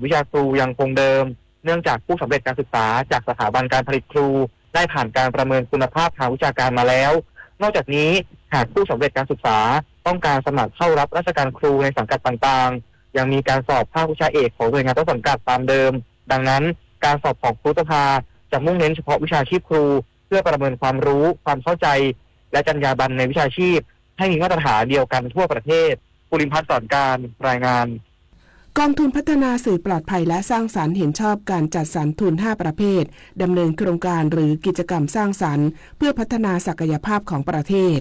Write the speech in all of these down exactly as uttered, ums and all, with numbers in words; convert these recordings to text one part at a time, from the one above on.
วิชาครูยังคงเดิม เนื่องจากผู้สำเร็จการศึกษาจากสถาบันการผลิตครูได้ผ่านการประเมินคุณภาพทางวิชาการมาแล้ว นอกจากนี้ หากผู้สำเร็จการศึกษาต้องการสมัครเข้ารับราชการครูในสังกัดต่างๆ ยังมีการสอบภาควิชาเอกของหน่วยงานต้นสังกัดตามเดิม ดังนั้น การสอบของครูสภาจะมุ่งเน้นเฉพาะวิชาชีพครู เพื่อประเมินความรู้ ความเข้าใจ และจรรยาบรรณในวิชาชีพ ให้มีมาตรฐานเดียวกันทั่วประเทศ ภูริพัฒน์ สอนกลาง รายงาน กองทุนพัฒนาสื่อปลอดภัยและสร้างสรรค์เห็นชอบการจัดสรรทุนห้าประเภท ดำเนินโครงการหรือกิจกรรมสร้างสรรค์ เพื่อพัฒนาศักยภาพของประเทศ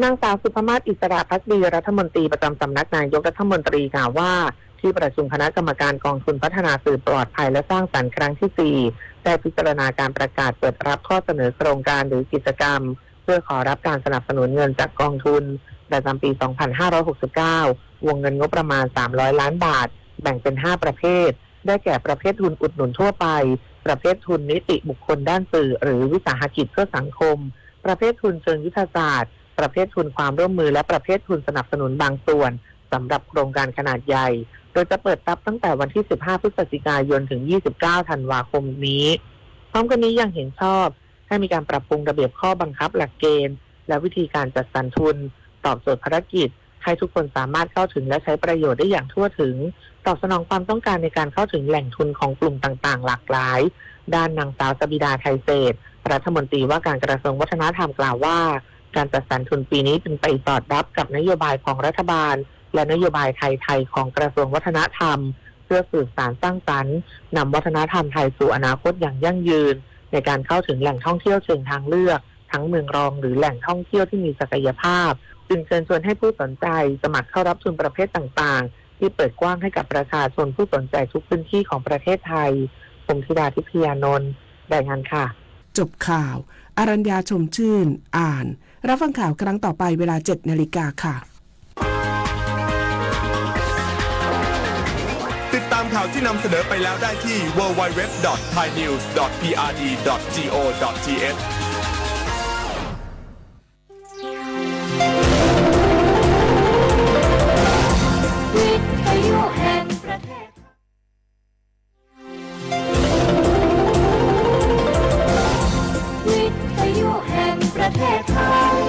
นางสาว สุภมาศ อิสระภักดี รัฐมนตรีประจำสำนักนายกรัฐมนตรีกล่าวว่า ที่ประชุมคณะกรรมการกองทุนพัฒนาสื่อปลอดภัยและสร้างสรรค์ครั้งที่สี่ ได้พิจารณาการประกาศเปิดรับข้อเสนอโครงการหรือกิจกรรม เพื่อขอรับการสนับสนุนเงินจากกองทุนประจำปี สองพันห้าร้อยหกสิบเก้า วงเงินงบประมาณ สามร้อยล้านบาท แบ่งเป็นห้าประเภท ได้แก่ประเภททุนอุดหนุนทั่วไป ประเภททุนนิติบุคคลด้านสื่อหรือวิสาหกิจเพื่อสังคม ประเภททุนเชิงยุทธศาสตร์ ประเภททุนความร่วมมือ และประเภททุนสนับสนุนบางส่วน สำหรับโครงการขนาดใหญ่ โดยจะเปิดรับตั้งแต่วันที่ สิบห้า พฤศจิกายน ถึง ยี่สิบเก้า ธันวาคมนี้ พร้อมกันนี้ยังเห็นชอบ ให้มีการปรับปรุงระเบียบข้อบังคับหลักเกณฑ์ และวิธีการจัดสรรทุน ตอบโจทย์ภารกิจ ให้ทุกคนสามารถเข้าถึงและใช้ประโยชน์ได้อย่างทั่วถึง ตอบสนองความต้องการในการเข้าถึงแหล่งทุนของกลุ่มต่างๆ หลากหลาย ด้านนางสาว สบิดา ไทยเศรษฐ รัฐมนตรีว่าการกระทรวงวัฒนธรรมกล่าวว่า การจัดสรรทุนปีนี้เป็นไปสอดรับกับนโยบายของรัฐบาล และนโยบายไทยๆ ของกระทรวงวัฒนธรรม เพื่อสืบสานสร้างสรรค์ นำวัฒนธรรมไทยสู่อนาคตอย่างยั่งยืน ในการเข้าถึงแหล่งท่องเที่ยวเชิงทางเลือก ทั้งเมืองรองหรือแหล่งท่องเที่ยวที่มีศักยภาพ จึงเชิญชวนให้ผู้สนใจสมัครเข้ารับทุนประเภทต่างๆ ที่เปิดกว้างให้กับประชาชนผู้สนใจทุกพื้นที่ของประเทศไทย พรหมธิดา ทิพยานนท์ รายงานค่ะ จบข่าว อรัญญา ชมชื่น อ่าน รับฟังข่าวครั้งต่อไปเวลา เจ็ดนาฬิกาค่ะ ติดตามข่าวที่นำเสนอไปแล้วได้ที่ ดับเบิลยู ดับเบิลยู ดับเบิลยู ดอท ไทยนิวส์ ดอท พีอาร์ดี ดอท จี โอ ดอท ที เอช วิทยุแห่งประเทศ วิทยุแห่งประเทศไทย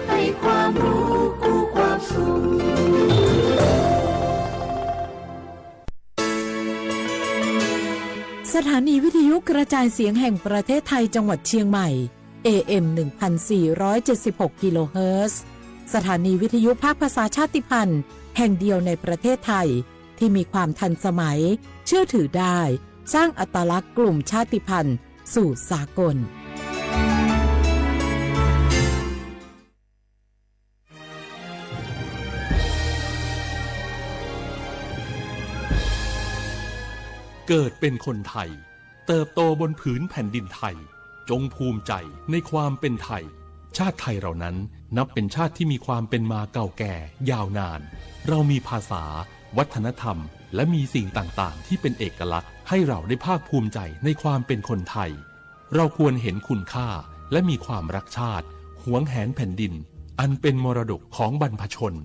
ให้ความรู้กู้ความสุข สถานีวิทยุกระจายเสียงแห่งประเทศไทยจังหวัดเชียงใหม่ เอ เอ็ม หนึ่งพันสี่ร้อยเจ็ดสิบหก กิโลเฮิรตซ์ สถานีวิทยุภาคภาษาชาติพันธุ์แห่งเดียวในประเทศไทย ที่มีความทันสมัย เชื่อถือได้ สร้างอัตลักษณ์กลุ่มชาติพันธุ์สู่สากล เกิดเป็นคนไทย เติบโตบนผืนแผ่นดินไทย จงภูมิใจในความเป็นไทย ชาติไทยเรานั้นนับเป็นชาติที่มีความเป็นมาเก่าแก่ยาวนาน เรามีภาษา วัฒนธรรม และมีสิ่งต่างๆ ที่เป็นเอกลักษณ์ ให้เราได้ภาคภูมิใจในความเป็นคนไทย เราควรเห็นคุณค่า และมีความรักชาติ หวงแหนแผ่นดิน อันเป็นมรดกของบรรพชน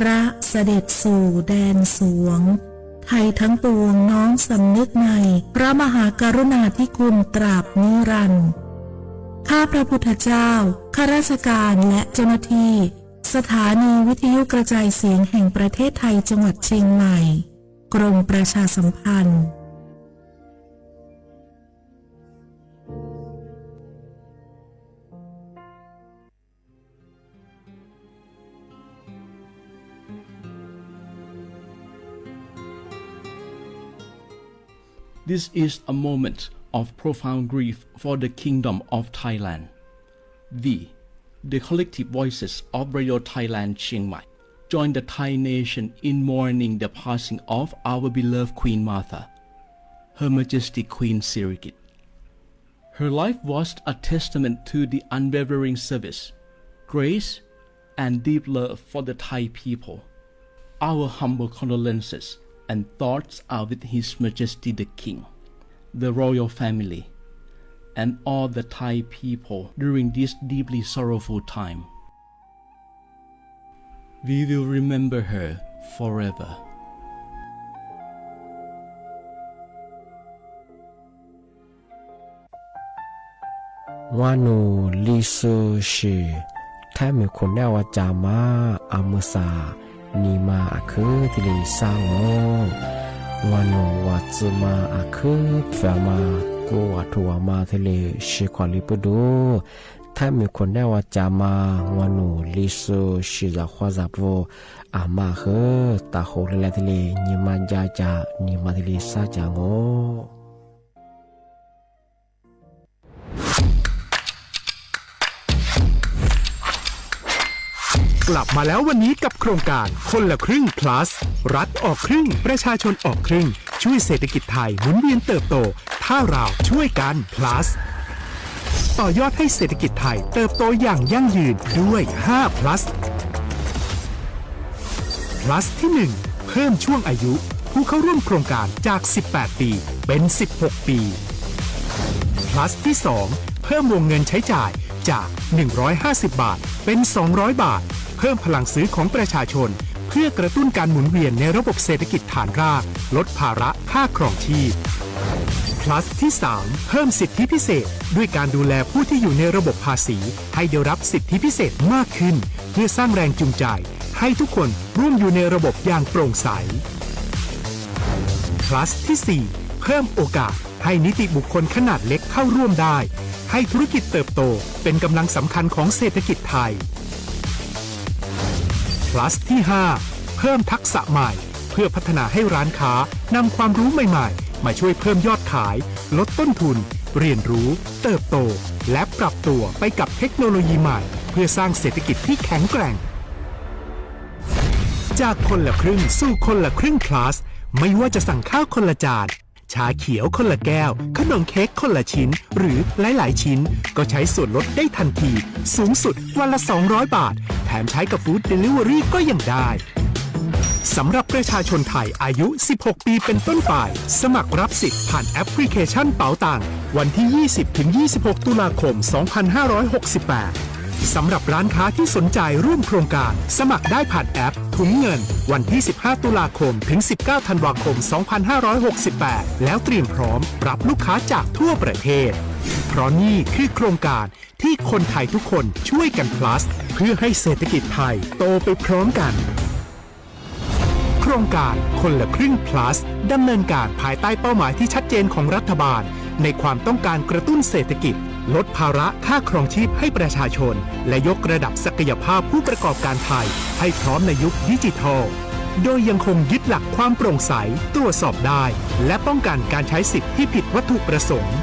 พระเสด็จสู่แดนสวง ไทยทั้งปวงน้อมสำนึกในพระมหากรุณาธิคุณตราบนิรันดร์ ข้าพระพุทธเจ้า ข้าราชการและเจ้าหน้าที่ สถานีวิทยุกระจายเสียงแห่งประเทศไทยจังหวัดเชียงใหม่ กรมประชาสัมพันธ์ This is a moment of profound grief for the Kingdom of Thailand. We, the collective voices of Radio Thailand Chiang Mai, join the Thai nation in mourning the passing of our beloved Queen Mother, Her Majesty Queen Sirikit. Her life was a testament to the unwavering service, grace, and deep love for the Thai people. Our humble condolences and thoughts are with His Majesty the King, the royal family, and all the Thai people during this deeply sorrowful time. We will remember her forever. ငွေနုာ်လီဆူၡီႇ ထၢၼ်မုၢ်ခိၣ်နဲဝါစၢ်မါ အမုၢ်ဆၣ် နံၤမၤအခု သလၢၡါဝီၤ ငွေနုာ်ဝၣ်စၢၤမၤအခု ဖဲမၤ ကိးဝၣ်ထူဝၣ်မၤသလၢၡီၣ်ခွါလံပုဒူ ထၢၼ်မုၢ်ခိၣ်နဲဝါစၢ်မါ ငွေနုာ်လီဆူၡီၣ်စၢ်ဃီစၢ်ပူၤ အမၤဃု တၢ်ဃိလဲၤလဲၤသလၢ နံၤမၤယၤစၢ် နံၤမၤသလၢၡါစၢ်ဝီၤ กลับมาแล้ววันนี้กับโครงการคนละครึ่ง plus รัฐออกครึ่ง ประชาชนออกครึ่ง ช่วยเศรษฐกิจไทยหมุนเวียนเติบโต ถ้าเราช่วยกัน plus ต่อยอดให้เศรษฐกิจไทยเติบโตอย่างยั่งยืนด้วย ห้า plus plus ที่หนึ่ง เพิ่มช่วงอายุผู้เข้าร่วมโครงการจาก สิบแปด ปี เป็น สิบหก ปี plus ที่สอง เพิ่มวงเงินใช้จ่ายจาก หนึ่งร้อยห้าสิบ บาท เป็น สองร้อย บาท เพิ่มพลังซื้อของประชาชน เพื่อกระตุ้นการหมุนเวียนในระบบเศรษฐกิจฐานราก ลดภาระค่าครองชีพ plus ที่สาม เพิ่มสิทธิพิเศษ ด้วยการดูแลผู้ที่อยู่ในระบบภาษี ให้ได้รับสิทธิพิเศษมากขึ้น เพื่อสร้างแรงจูงใจ ให้ทุกคนร่วมอยู่ในระบบอย่างโปร่งใส plus ที่สี่ เพิ่มโอกาสให้นิติบุคคลขนาดเล็กเข้าร่วมได้ ให้ธุรกิจเติบโตเป็นกำลังสำคัญของเศรษฐกิจไทย plus ที่ห้า เพิ่มทักษะใหม่ เพื่อพัฒนาให้ร้านค้านำความรู้ใหม่ๆ มาช่วยเพิ่มยอดขาย ลดต้นทุน เรียนรู้ เติบโต และปรับตัวไปกับเทคโนโลยีใหม่ เพื่อสร้างเศรษฐกิจที่แข็งแกร่ง จากคนละครึ่งสู่คนละครึ่ง plus ไม่ว่าจะสั่งข้าวคนละจาน ชาเขียวคนละแก้ว ขนมเค้กคนละชิ้น หรือหลายๆ ชิ้น ก็ใช้ส่วนลดได้ทันที สูงสุดวันละ สองร้อย บาท แถมใช้กับ Food Delivery ก็ยังได้ สำหรับประชาชนไทยอายุ สิบหก ปีเป็นต้นไป สมัครรับสิทธิ์ผ่านแอปพลิเคชันเป๋าตัง วันที่ ยี่สิบ ถึง ยี่สิบหก ตุลาคม สองพันห้าร้อยหกสิบแปด สำหรับร้านค้าที่สนใจร่วมโครงการ สมัครได้ผ่านแอปถุงเงิน วันที่ สิบห้า ตุลาคม ถึง สิบเก้า ธันวาคม สองพันห้าร้อยหกสิบแปด แล้วเตรียมพร้อมรับลูกค้าจากทั่วประเทศ เพราะนี่คือโครงการที่คนไทยทุกคนช่วยกัน plus เพื่อให้เศรษฐกิจไทยโตไปพร้อมกัน โครงการคนละครึ่ง plus ดำเนินการภายใต้เป้าหมายที่ชัดเจนของรัฐบาล ในความต้องการกระตุ้นเศรษฐกิจ ลดภาระค่าครองชีพให้ประชาชน และยกระดับศักยภาพผู้ประกอบการไทย ให้พร้อมในยุคดิจิทัล โดยยังคงยึดหลักความโปร่งใส ตรวจสอบได้ และป้องกันการใช้สิทธิ์ที่ผิดวัตถุประสงค์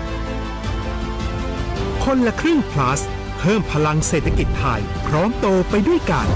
คนละครึ่ง plus เพิ่มพลังเศรษฐกิจไทย พร้อมโตไปด้วยกัน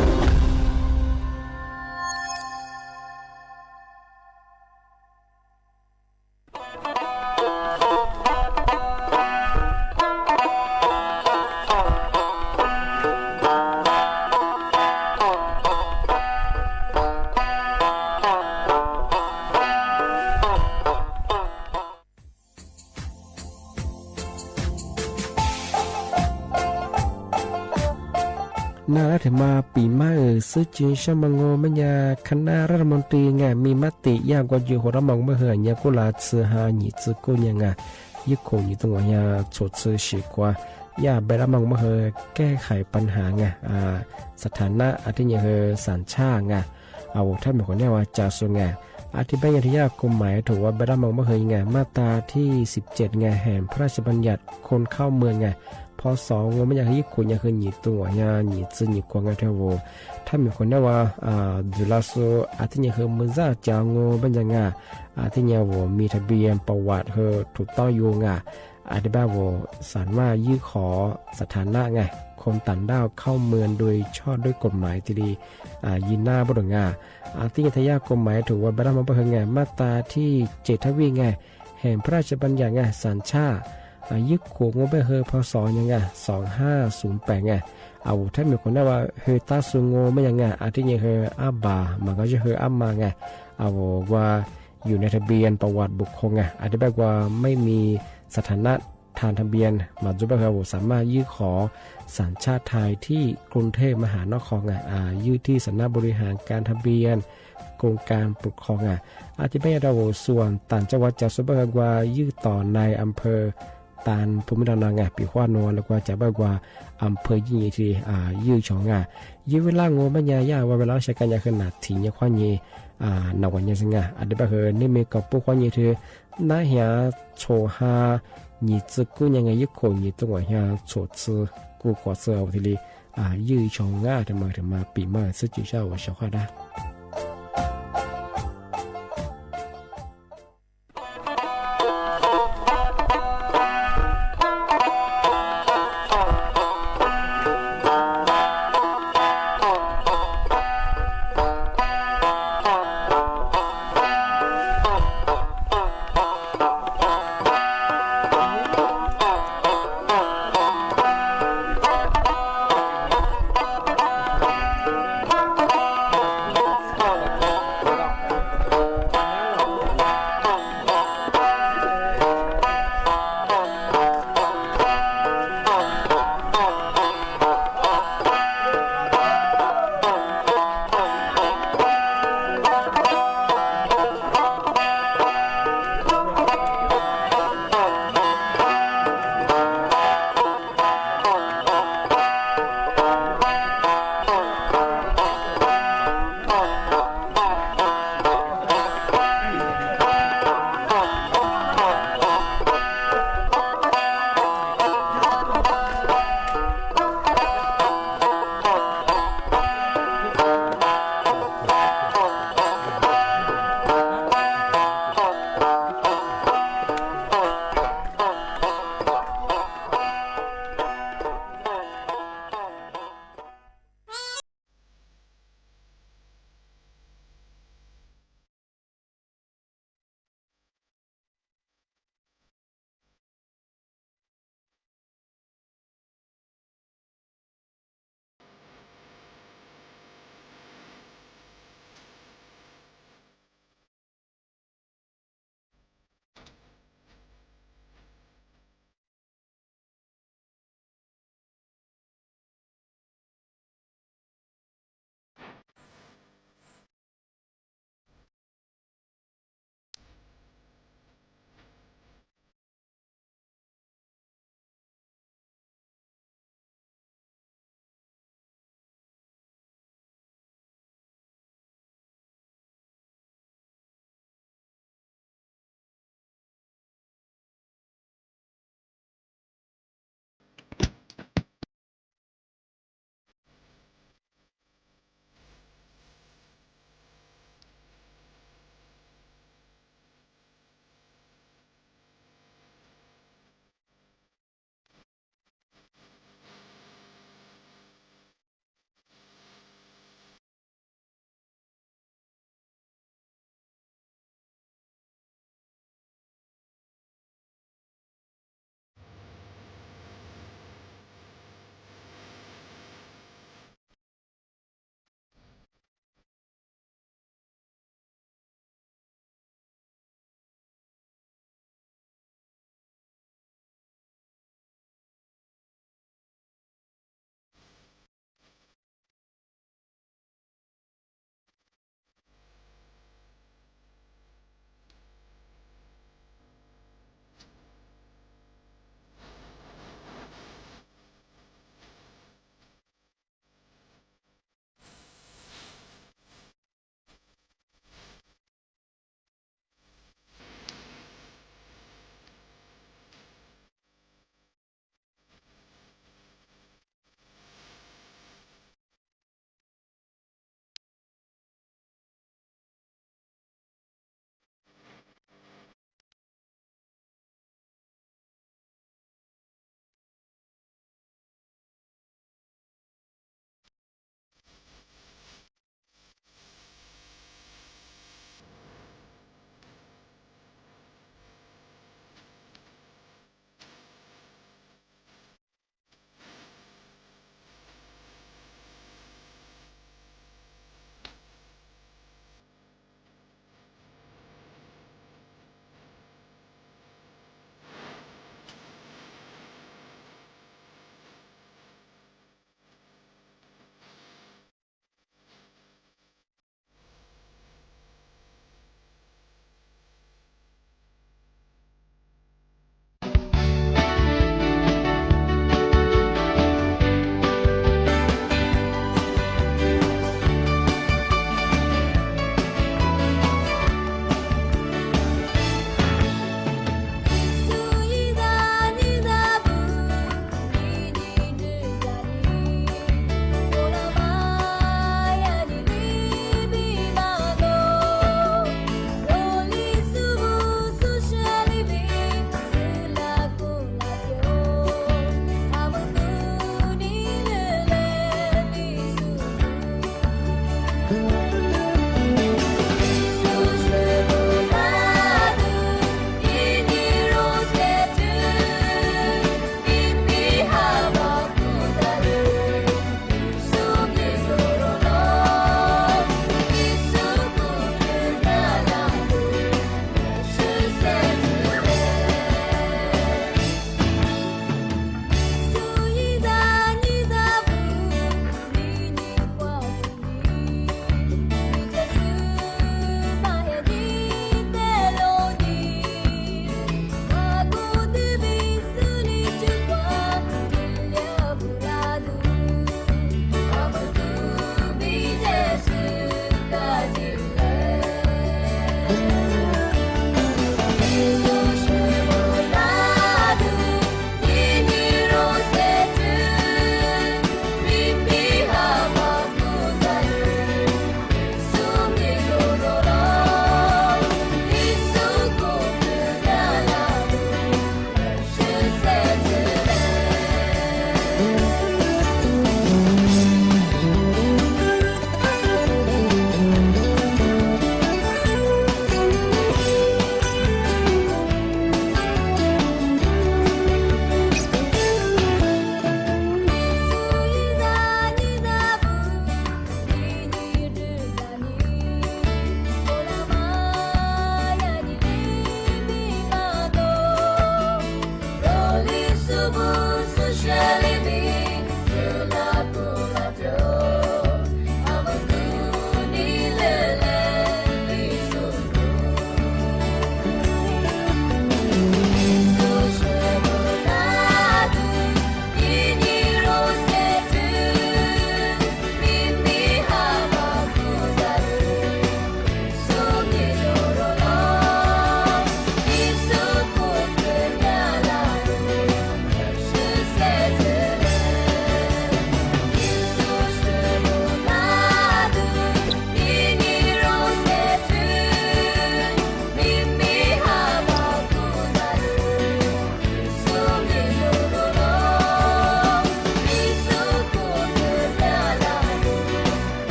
နာ်လၢထဲမၤပံာ်မါအုး ဆူၣ်ချ့ဆၢမၤ ငိုမၢညါ คณะรัฐมนตรี ငါ မံမၤတ့ၢ် ယၢ်ကွီၢ်ယိၤ ဟူးတၢ်မၤကမၢဟၢ ညါကိလါ ဆၢဟါ နံၣ်ဆူကိၣ်ညါ ငါ ယုၢ်ခိၣ်နံၣ်တဝီညါ ဆိးဆၢစ့ၢ်ကီး ယၢ်ဘဲတၢ်မၤကမၢဟၢ แก้ไขปัญหา ငါ สถานะ အထံၣ်ညါဟၢ สัญชาติ ငါ အအိၣ်ထီၣ်မ့ၢ်ခိၣ်နဲၣ်ဝါစၢ်စိၤ ငါ အထံၣ်ဘၣ်ညါ ထဲယၢ်ကိၢ်မၤ ထိၣ်ဝဲဘဲတၢ်မၤကမၢဟၢ ငါ มาตราที่สิบเจ็ด ငါ แห่งพระราชบัญญัติคนเข้าเมือง ငါ พ.ศ. ငိုမၢညါဟၢ ယုၢ်ခိၣ်ညါဟၢ နံၣ်တဝီညါ နံၣ်ဆူနံၣ်ကိၣ် ငါ ထဲဝဲ ထီၣ်မ့ၢ်ခိၣ်နဲၣ်ဝါ ဒုးလီၤစိၤ အထံၣ်ညါဟၢ မုၢ်စၢ်စၢ် ငိုမၢညါ ငါ အထံၣ်ညါဝဲ มีทะเบียนประวัติ ဟၢ ถูกต้อง ယိၤ ငါ အထံၣ်ဘၣ်ဝဲ สามารถยื่นขอสถานะ ငါ คนต่างด้าวเข้าเมืองโดยชอบด้วยกฎหมาย သ့လံ ယံၤနၢ်ဘၣ်ဒီး ငါ အထံၣ်ညါထဲယၢ်ကိၢ်မၤ ထိၣ်ဝဲဘဲတၢ်မၤကမၢဟၢ ငါ มาตราที่เจ็ด ทวี ငါ แห่งพระราชบัญญัติ ငါ สัญชาติ ယုၢ်ခိၣ် ငိုဘၣ်ဟၢ พ.ศ. ညါ ငါ สองห้าศูนย์แปด ငါ အအိၣ်ထီၣ်မ့ၢ်ခိၣ်နဲၣ်ဝါ ဟၢ တၢ်စိၤ ငိုမၢညါ ငါ အထံၣ်ညါဟၢ အါဘၣ် မၤကယၢဟၢ အါမါ ငါ အအိၣ်ဝဲ อยู่ในทะเบียนประวัติบุคคลอ่ะ อธิบายว่าไม่มีสถานะทางทะเบียน หมายความว่าเขาสามารถยื่นขอสัญชาติไทยที่กรุงเทพมหานครอ่ะ อ่า ยื่นที่สำนักบริหารการทะเบียน กรมการปกครองอ่ะ อธิบายว่าส่วนต่างจังหวัดจะส่วนมากว่ายื่นต่อในอำเภอ ตามภูมิลำเนาไง ปีกว่านัว แล้วก็จะบอกว่าอำเภอยิ่งใหญ่ที อ่า ยื่นชองอ่ะ ยื่นเวลางัวไม่ยาวยาวว่าเวลาใช้การยาขนาดถี่เนี่ยคว้าเนี่ย อ่า หนักกว่าเนี่ยซึ่งอ่ะ อันนี้บอกเออ นี่มีกับปุ๊กคว้าเนี่ยที น้าเหียโฉหา หนีจื้อกู้ยังไง ยื่นโขหนีตัวเหียโฉจื้อกู้กว่าเสื้อเอาทีลี อ่า ยื่นชองอ่ะ ถึงมา ถึงมาปีใหม่ซึ่งจื้อเจ้าว่าชาวบ้านนะ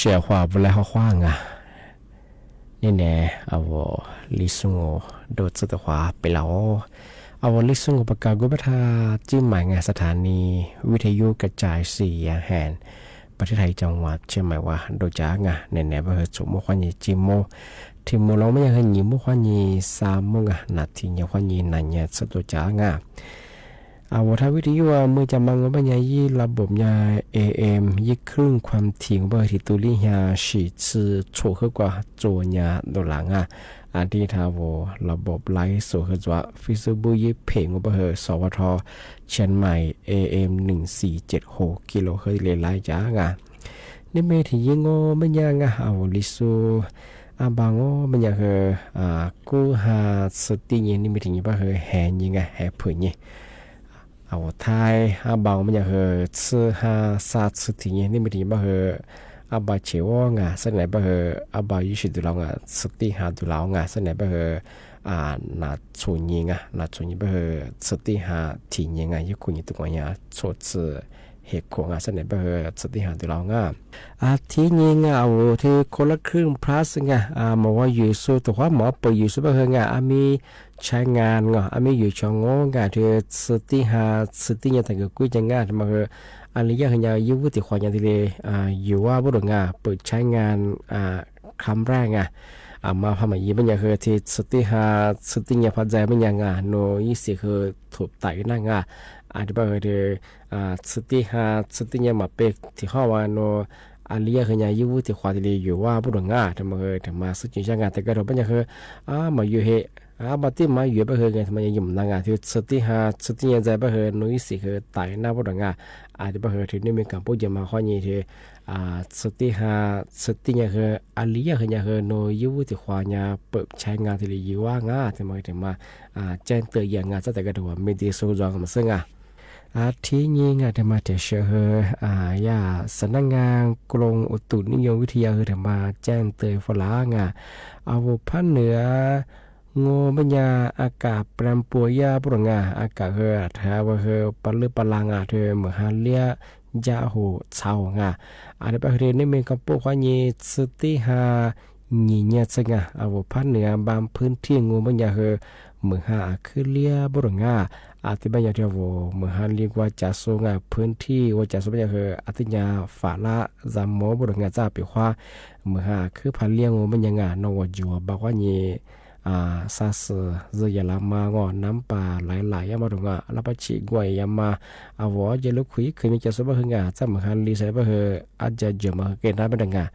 စဲးဟွါ ပူၤလဲဟွါဟွါငါ န့ၣ်န့ၣ် အဝဲ လံာ်သူငို ဒိၣ်တၢ်တဟွါ ပ့ၤလီၤအီၤ အဝဲ လံာ်သူငို ပကၤကိးဘၣ်ထၢ ကၠံၣ်မၢႆငါ สถานีวิทยุกระจายเสียงแห่งประเทศไทย จังหวัดเชียงใหม่ ဝဲ ဒိၣ်ကၠီငါ န့ၣ်န့ၣ် ဘၣ်ဟဲဆိမိၣ်ခွါညံ ကၠံၣ်မိၣ် ထံၣ်မိၣ်လီၤ မ့ၢ်ညါဟဲ နံၤမိၣ်ခွါညံ သၢမိၣ်ငါ နၣ်ထံၣ်ညါခွါညံ နၤညါ ဆၢဒိၣ်ကၠီငါ အဝဲထၢ วิทยุ အမုၢ်ကမၤ ငိၣ်ဘၣ်ညါ ယဲၢ် ระบบ ညါ เอเอ็ม ယဲၢ် คลื่นความถี่ ငိၣ်ဘၣ်ဟဲ ထံၣ်တူၢ်လံ ဟါ ဆံဆံ ဆိၣ်ဃုာ်ကွၢ် ကၠိညါ ဒိၣ်လၣ်ငါ အတံထၢဝဲ ระบบ ไลฟ์สด ဟဲ Facebook ယဲၢ် เพจ ငိၣ်ဘၣ်ဟဲ สวท เชียงใหม่ เอเอ็ม หนึ่งสี่เจ็ดหก กิโลเฮิรตซ์ လၢ ไลฟ์ ကၠီငါ န့ၣ်မ့ၢ်ထံၣ်ယဲၢ် ငိၣ်ဘၣ်ညါငါ အဝဲ လံာ်သူ အါဘၣ် ငိၣ်ဘၣ်ညါဟဲ အ ကူၣ်ဟါ ဆၢတံၢ်ညါ န့ၣ်မ့ၢ်ထံၣ်ညါဘၣ်ဟဲ ဟဲညါငါ ဟဲဖုးညါ အဝဲထၢ အါဘၣ် မ့ၢ်ညါဟဲ ဆၢဟါ သၢဆၢတံၢ်ညါ န့ၣ်မ့ၢ်ထံၣ်ညါဘၣ်ဟဲ အါဘၣ် ဆဲးဝီၤငါ သၢန့ၣ်ဘၣ်ဟဲ အါဘၣ် ယဲၢ်ဆံ ဒိၣ်လၣ်ငါ ဆၢတံၢ်ဟါ ဒိၣ်လၣ်ငါ သၢန့ၣ်ဘၣ်ဟဲ အ နၢ်ဆိၣ်ညါငါ နၢ်ဆိၣ်ညါဘၣ်ဟဲ ဆၢတံၢ်ဟါ ထံၣ်ညါငါ ယဲၢ်ခိၣ်ညါ တကွၢ်ညါ ဆိၣ်ဆၢ ဟဲခိၣ်ငါ သၢန့ၣ်ဘၣ်ဟဲ ဆၢတံၢ်ဟါ ဒိၣ်လၣ်ငါ အထံၣ်ညါငါ အဝဲထံၣ် คนละครึ่ง plus ငါ အ မ့ၢ်ဝဲ ယိၤစိ တဟွါ မ့ၢ်ပၢၢ် ယိၤစိ ဘၣ်ဟဲငါ အမံၤ ใช้งาน ငါ အမံၤ ယိၤစိ ငိၣ်ငါ ထံၣ် ဆၢတံၢ်ဟါ ဆၢတံၢ်ညါ တၢ်ဂ့ၢ်ကွံာ်ကၠီငါ တမ့ၢ်ဟဲ အလံာ်ယဲၢ်ဟဲညါ ယဲၢ်ဝူၣ်တံၢ်ဃီညါ တလံ ယိၤဝါ ဘၣ်ဒိၣ်ငါ เปิดใช้งาน ครั้งแรก ငါ အမၤဖးမၤယံၤ ဘၣ်ညါဟဲ ထံၣ် ဆၢတံၢ်ဟါ ဆၢတံၢ်ညါ ဖးဒိၣ် ဘၣ်ညါငါ နီၢ်ယဲၢ်ဆံ ဟဲ ထုးတၢ်အံၤနၢ်ငါ အတဘၣ်ဟဲ ထံၣ် ဆၢတံၢ်ဟါ ဆၢတံၢ်ညါ မ့ၢ်ပၢၢ် ထံၣ်ဟီၣ်ဝဲနီၢ် အလံာ်ယဲၢ်ဟဲညါ ယဲၢ်ဝူၣ်တံၢ်ဃီ တလံ ယိၤဝါ ဘၣ်ဒိၣ်ငါ တမ့ၢ်ဟဲ တမၤ ဆူကၠီငါ တကးဒီး ဘၣ်ညါဟဲ အ မၤယိၤဟဲ အ ဘၣ်တံၢ်မၤယိၤ ဘၣ်ဟဲ တမ့ၢ်ယံၤမနုၤငါ ထံၣ် ဆၢတံၢ်ဟါ ဆၢတံၢ်ညါ ဘၣ်ဟဲ နီၢ်ယဲၢ်ဆံ ဟဲ တၢ်အံၤနၢ် ဘၣ်ဒိၣ်ငါ အတဘၣ်ဟဲ ထံၣ် န့ၣ်မ့ၢ် ကၣ်ပိၣ်ယဲၢ်မး ဃီညါ ထံၣ် ဆၢတံၢ်ဟါ ဆၢတံၢ်ညါ ဟဲ အလံာ်ယဲၢ်ဟဲညါ ဟဲ နီၢ်ယဲၢ်ဝူၣ်တံၢ်ဃီညါ เปิดใช้งาน တလံ ယိၤဝါ ငါ တမ့ၢ်ဟဲ တမၤ ကၠီတၢ်ယဲၢ်ငါ တၢ်တကးဒီး မ့ၢ်ဒ်သိး ယွၤကမၤစၢၤ ငါ အထံၣ်ညါငါ တမ့ၢ် တဲဆှၢဟဲ အ ယဲၢ် สำนักงานกรมอุตุนิยมวิทยา ဟဲ တမ့ၢ် ကၠီတၢ် ဖီလာ် ငါ အဝဲ ภาคเหนือ ငိၣ်ဘၣ်ညါ อากาศแปรปรวน ယဲၢ် ဘၣ်ဒိၣ်ငါ အကးဟဲ အထၢဝဲဟဲ ပာ်လုၢ်ပာ်လၢ် ငါ ထံၣ် မုၢ်ဟါလံ ယဲၢ်ဟူး ဆါဟူး ငါ အတဘၣ်ဟဲ ထံၣ် န့ၣ်မ့ၢ် ကၣ်ပိၣ် ဃီညါ ဆၢတံၢ်ဟါ နံၤညါ ဆၢ ငါ အဝဲ ภาคเหนือ บางพื้นที่ ငိၣ်ဘၣ်ညါဟဲ မုၢ်ဟါ အခုလံ ဘၣ်ဒိၣ်ငါ အတဘၣ်ညါ ထံၣ် အဝဲ မုၢ်ဟါလံ ဝ့ၢ်ကၠၢစိ ငါ พื้นที่ ဝ့ၢ်ကၠၢစိ ဘၣ်ညါဟဲ အတညါ ฝนละ ဇာတ်မိုး ဘၣ်ဒိၣ်ငါ စၢ်ပ့ၤခွါ မုၢ်ဟါ အခုဖးလံ ငိၣ်ဘၣ်ညါ ငါ နီၢ်ဝီၤကၠိၤ ဘၣ်ဃီညါ အ စၢ်စၢ် ယဲၢ်လါမး ငါ น้ำป่าไหลหลาก ယဲၢ် ဘၣ်ဒိၣ်ငါ လၢပှၤဆံးကွၢ် ယဲၢ်မး အဝဲ ယဲၢ်လိာ်ခိၣ် ယဲၢ်ခိၣ် မ့ၢ်ကၠၢစိ ဘၣ်ဟဲ ငါ စၢ်မုၢ်ဟါလံ စၢ် ဘၣ်ဟဲ အါယဲၢ်ယဲၢ်မး ဟဲကဲနၢ် ဘၣ်ဒိၣ်ငါ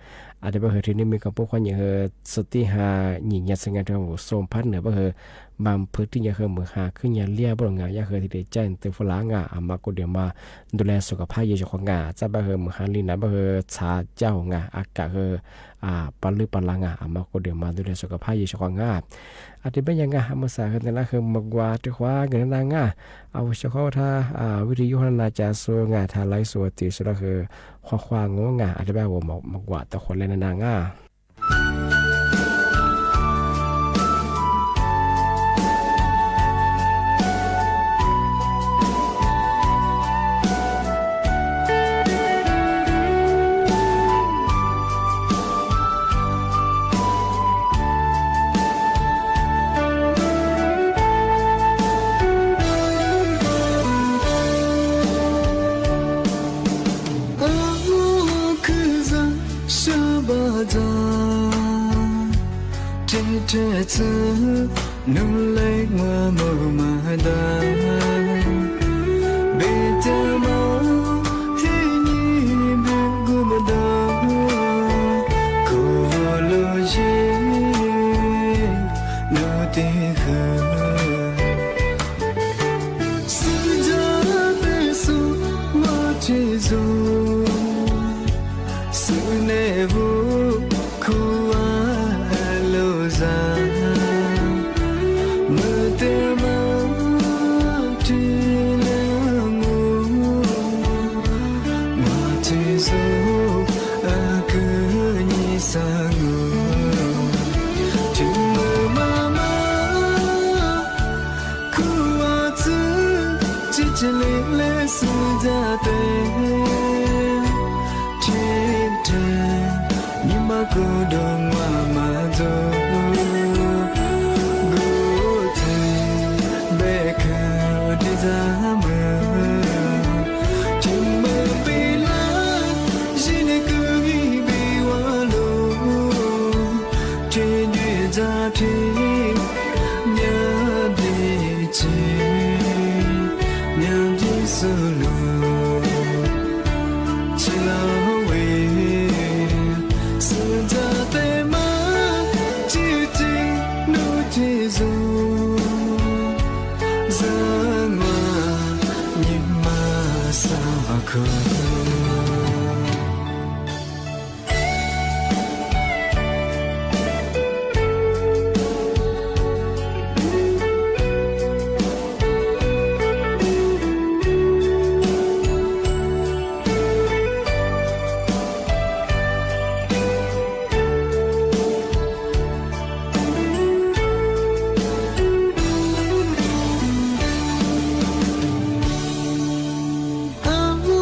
အတဘၣ်ဟဲ ထံၣ် န့ၣ်မ့ၢ် ကၣ်ပိၣ် ဃီညါ ဟဲ ဆၢတံၢ်ဟါ နံၤညါ ဆၢ ငါ ထံၣ် အဝဲ โซนภาคเหนือ ဘၣ်ဟဲ บางพื้นที่ ညါဟဲ မုၢ်ဟါ အခုညါလံ ဘၣ်ဒိၣ်ငါ ယဲၢ်ဟဲ ထံၣ် ကၠီတၢ် ဖီလာ် ငါ အမၤကိးဒဲးမး ดูแลสุขภาพ ယဲၢ်ဆၢဃီ ငါ စၢ် ဘၣ်ဟဲ မုၢ်ဟါလံ နၤ ဘၣ်ဟဲ ဆါ ယဲၢ်ဟူး ငါ အကးဟဲ အ ပာ်လုၢ်ပာ်လၢ် ငါ အမၤကိးဒဲးမး ดูแลสุขภาพ ယဲၢ်ဆၢဃီ ငါ အတဘၣ်ညါ ငါ အမုၢ်ဆၢဟဲ နလၢဟဲ မၢကွၢ်တခွါ ကနၣ် ငါ အဝဲ ဆှၢဃီၤ တၢ် အ วิทยุ ဟဲ နၤ ကၠၢစိ ငါ တၢ် ไลฟ์สด တုၤဆူလၢဟဲ ဃီဃီ ငိၣ် ငါ အတဘၣ် အဝဲ မၢကွၢ်တခွါလဲၣ် နနၤ ငါ ထံ မၠၣ်ပျေၣ်ဆဵ မၠၣ်ပျေၣ်သိၣ်လိ ဆံလီၤဝ့ၢ် စၢၤတၢ်တဲမး ထံထံ နူထံသိ ဇာတ်ဝါ ညီမး စၢ်ဘၣ်ခိၣ် အမူ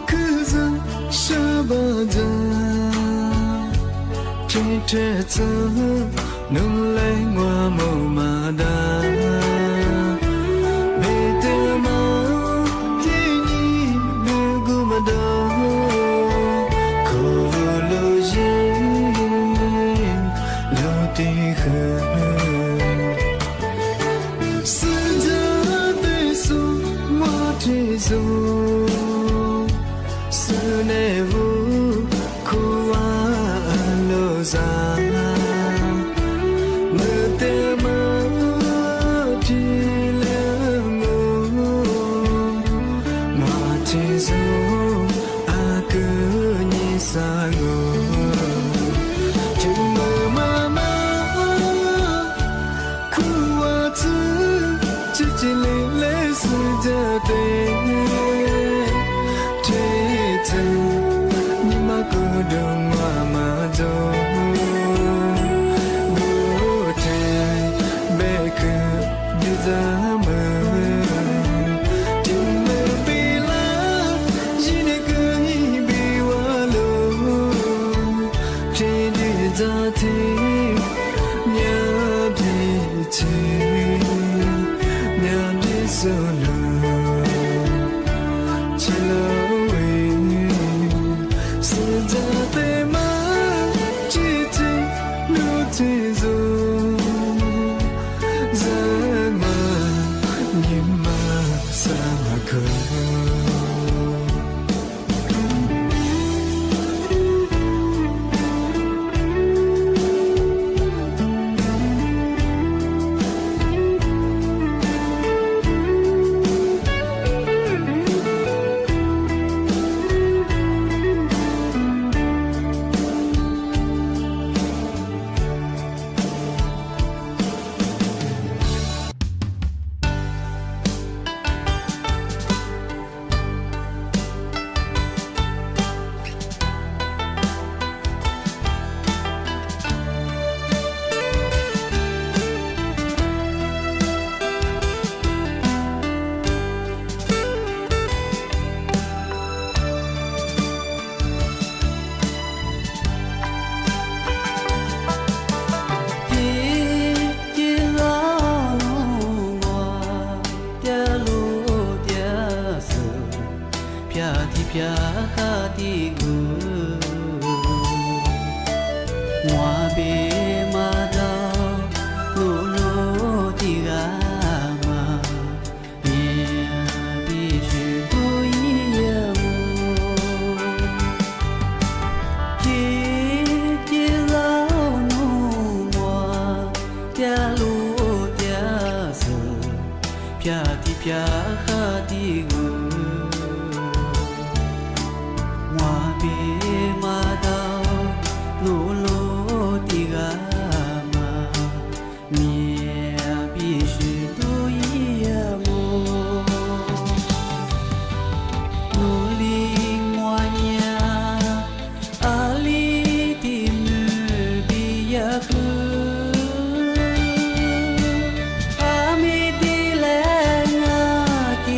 ခုစၢ် ရှၢဘၣ်ဒၣ် ထံထဲသိ နုာ်လဲၤငွါမိၢ်မၤဒါ ဘၣ်တဲမး ထံနံၤ ဘုၣ်ကူမဒီ ခိၣ်လိာ်ယံၤ လိာ်တံၢ်ဃုာ် စၢၤတၢ်တဲသိ မွါထံသိ စူၢ်နဲၣ်ဝူ ခိၣ်ဝါအလိာ်စၢ် မ့ၢ်တဲမး ထံလၢငိၢ် မွါထံသိ အကညီၤစၢ်ငိၢ် ထံမုၢ်မးမး ခိၣ်ဝါထံ ဆံးဆံးလ့လ့ စၢၤတၢ်တဲ ထံထံ ညီမး ကိၢ်ဒိၣ်ငွါမၤဒိၣ် ဘိထဲ ဘဲခုၣ် ဒုၣ်ဒါမုၢ် ထံမုၢ်ဘ့ၣ်လါ ယံၤန့ၣ်ကဟံးဘ့ၣ်ဝါလိၤ ထံဒုၣ်ဒါထံ မၠၣ်ပျေၣ်ဆဵ မၠၣ်ပျေၣ်သိၣ်လိ ဆံလီၤဝ့ၢ် စၢၤတၢ်တဲမး ထံထံ နူထံသိ ဇာတ်ဝါ ညီမး စၢ်ဘၣ်ခိၣ်က့ၤက့ၤလီၤနူမွါ တၢ်လိၤတၢ်စၢၤ ဖျါထံဖျါဃာ်တံၢ်ဂုၢ် မွါဘ့ၣ်မၤဒီး နူလိၤတံၢ်ဂၤမး မ့ၢ်ဘံၣ်ဆှုတူၢ်ယံၤယဲမူ က့ၤက့ၤလီၤနူမွါ တၢ်လိၤတၢ်စၢၤ ဖျါထံဖျါဃာ်တံၢ်ဂုၢ် မွါဘ့ၣ်မၤဒီး နူလိၤတံၢ်ဂၤမး မ့ၢ်ဘံၣ်ဆှုတူၢ်ယံၤယဲမူ နူလံမွါညါ အလံတံၢ်မုၢ်ဘံၣ်ယၤဃု အမံၤဒ်လဲၣ် နက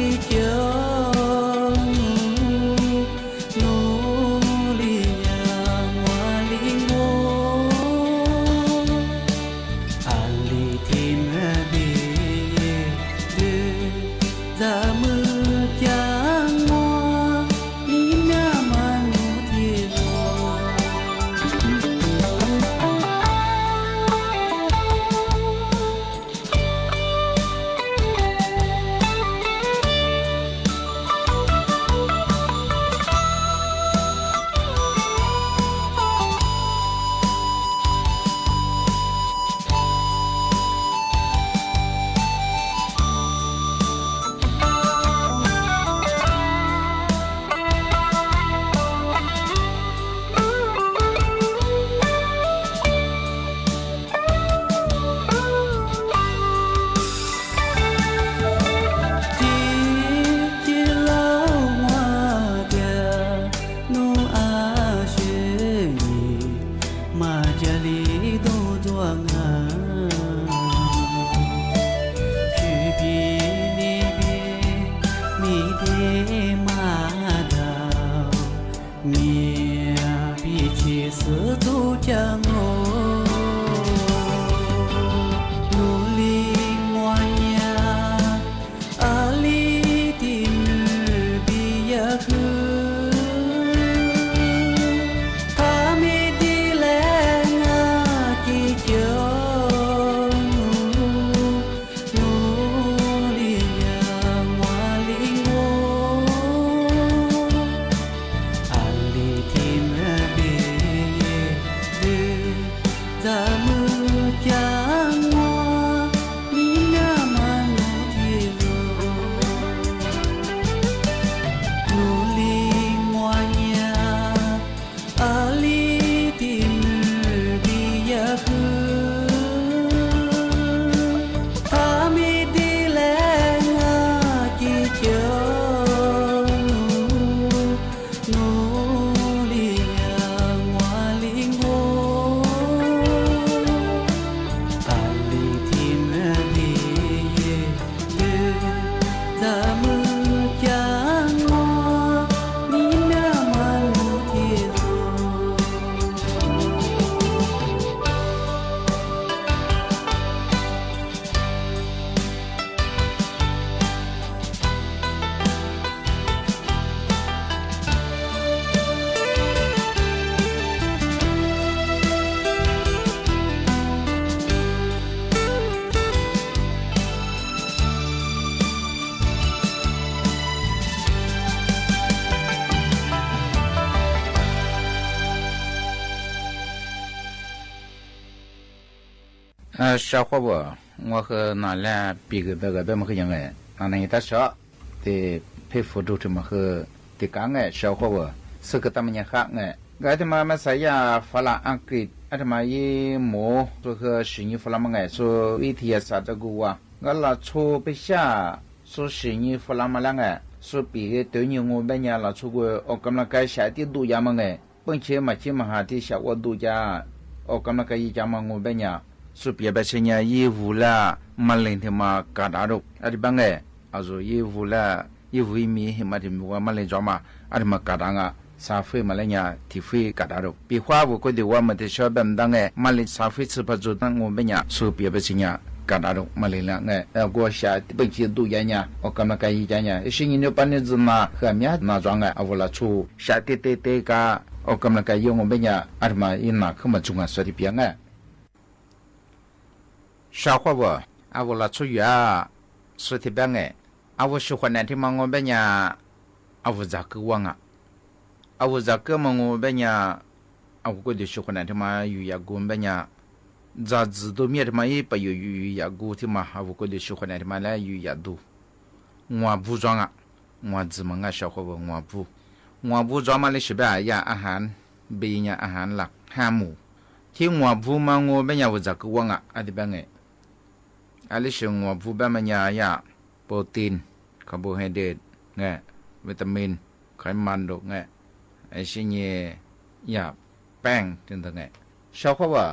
อ่า ชาวครัวเว่อ งัวเฮอหนาแลปีเกิดเบาเกิดเบ้ามาคือหยังแง อันนี้ตาเสาะ ตี้เพ่นฝนดูถูกมาคือ ตี้กาแง ชาวครัวเว่อ ซึ่งก็ตามมันยังคะแง ก็อาตมามาสายยาฝรั่งอังกฤษ อาตมายี่หมู สู่เฮอสิญญาฝรั่งมาแง สู่วิทยาศาสตร์ตะกูว่า ก็ละชูไปชา สู่สิญญาฝรั่งมาละแง สู่ปีเต๋อยี่งูเบ้าเยียะ ละชูกูออกกำลังกาย สายตี้ดูยามาแง เปิ้งเชมาชิมาหาตี้สาวดูยา ออกกำลังกายยี่จามางูเบ้าเยียะ สู่ปีเป๋นเชเยียะ ยี่หูละ มะเร็งเทมากาดาดุก อันนี้บ้างแง อาสู่ยี่หูละ ยี่หูมีเหตุมาถึงว่ามะเร็งจ๋อมา อันนี้มากาดางะ สาเฟยมาแล้วเยียะ ตี้เฟยกาดาดุก ปีขว้าบุก็ดีว่ามันจะช่วยแบบดังแง มะเร็งสาเฟยซื่อผจุดนั้นงูเบ้าเยียะ สู่ปีเป๋นเชเยียะ กาดาดุก มะเร็งละแง แล้วก็สายตี้เปิ้งเชดูยาเยียะ ออกกำลังกายยี่จาเยียะ ไอ้สิ่งนี้เนี่ยปานนี้จะหนา เหือเมียหนาจ๋องแง อาวัวละชู สายตี้เตะเตะกา ออกกำลังกายยี่งูเบ้าเยียะ อาตมายี่หนาขึ้นมาจุงอ่ะ สวัสดีเปียงแง ชาวครัวเว่อ อาวัวละชูอยู่อ่ะ สุดตี้เบ้าแง อาวัวสิขวัญเนี่ยตี้มางูเบ้าเยียะ อาวัวจ๋ากื้อว่างอ่ะ อาวัวจ๋ากื้อมางูเบ้าเยียะ อาวัวก็ดีสิขวัญเนี่ยตี้มาอยู่ยากูเบ้าเยียะ จ๋าจื้อดูเมียตี้มาอี้ไปอยู่อยู่อยู่ยากูตี้มา อาวัวก็ดีสิขวัญเนี่ยตี้มาแล้วอยู่ยาดู งัวบูจ๋องอ่ะ งัวจื้อมาแง ชาวครัวเว่อ งัวบู งัวบูจ๋องมาเลยสิเบ้าเยียะ อาหาร เบญาอาหารหลักห้าหมู่ ตี้งัวบูมางูเบ้าเยียะ วัวจ๋ากื้อว่างอ่ะ อันนี้เบ้าแง อันนี้สิงัวบูเบ้ามาเยียะ โปรตีน คาร์โบไฮเดรตแง วิตามิน ไขมันโดกแง ไอ้สิ่งนี้เยียะ แป้งตี้เถิงแง ชาวครัวเว่อ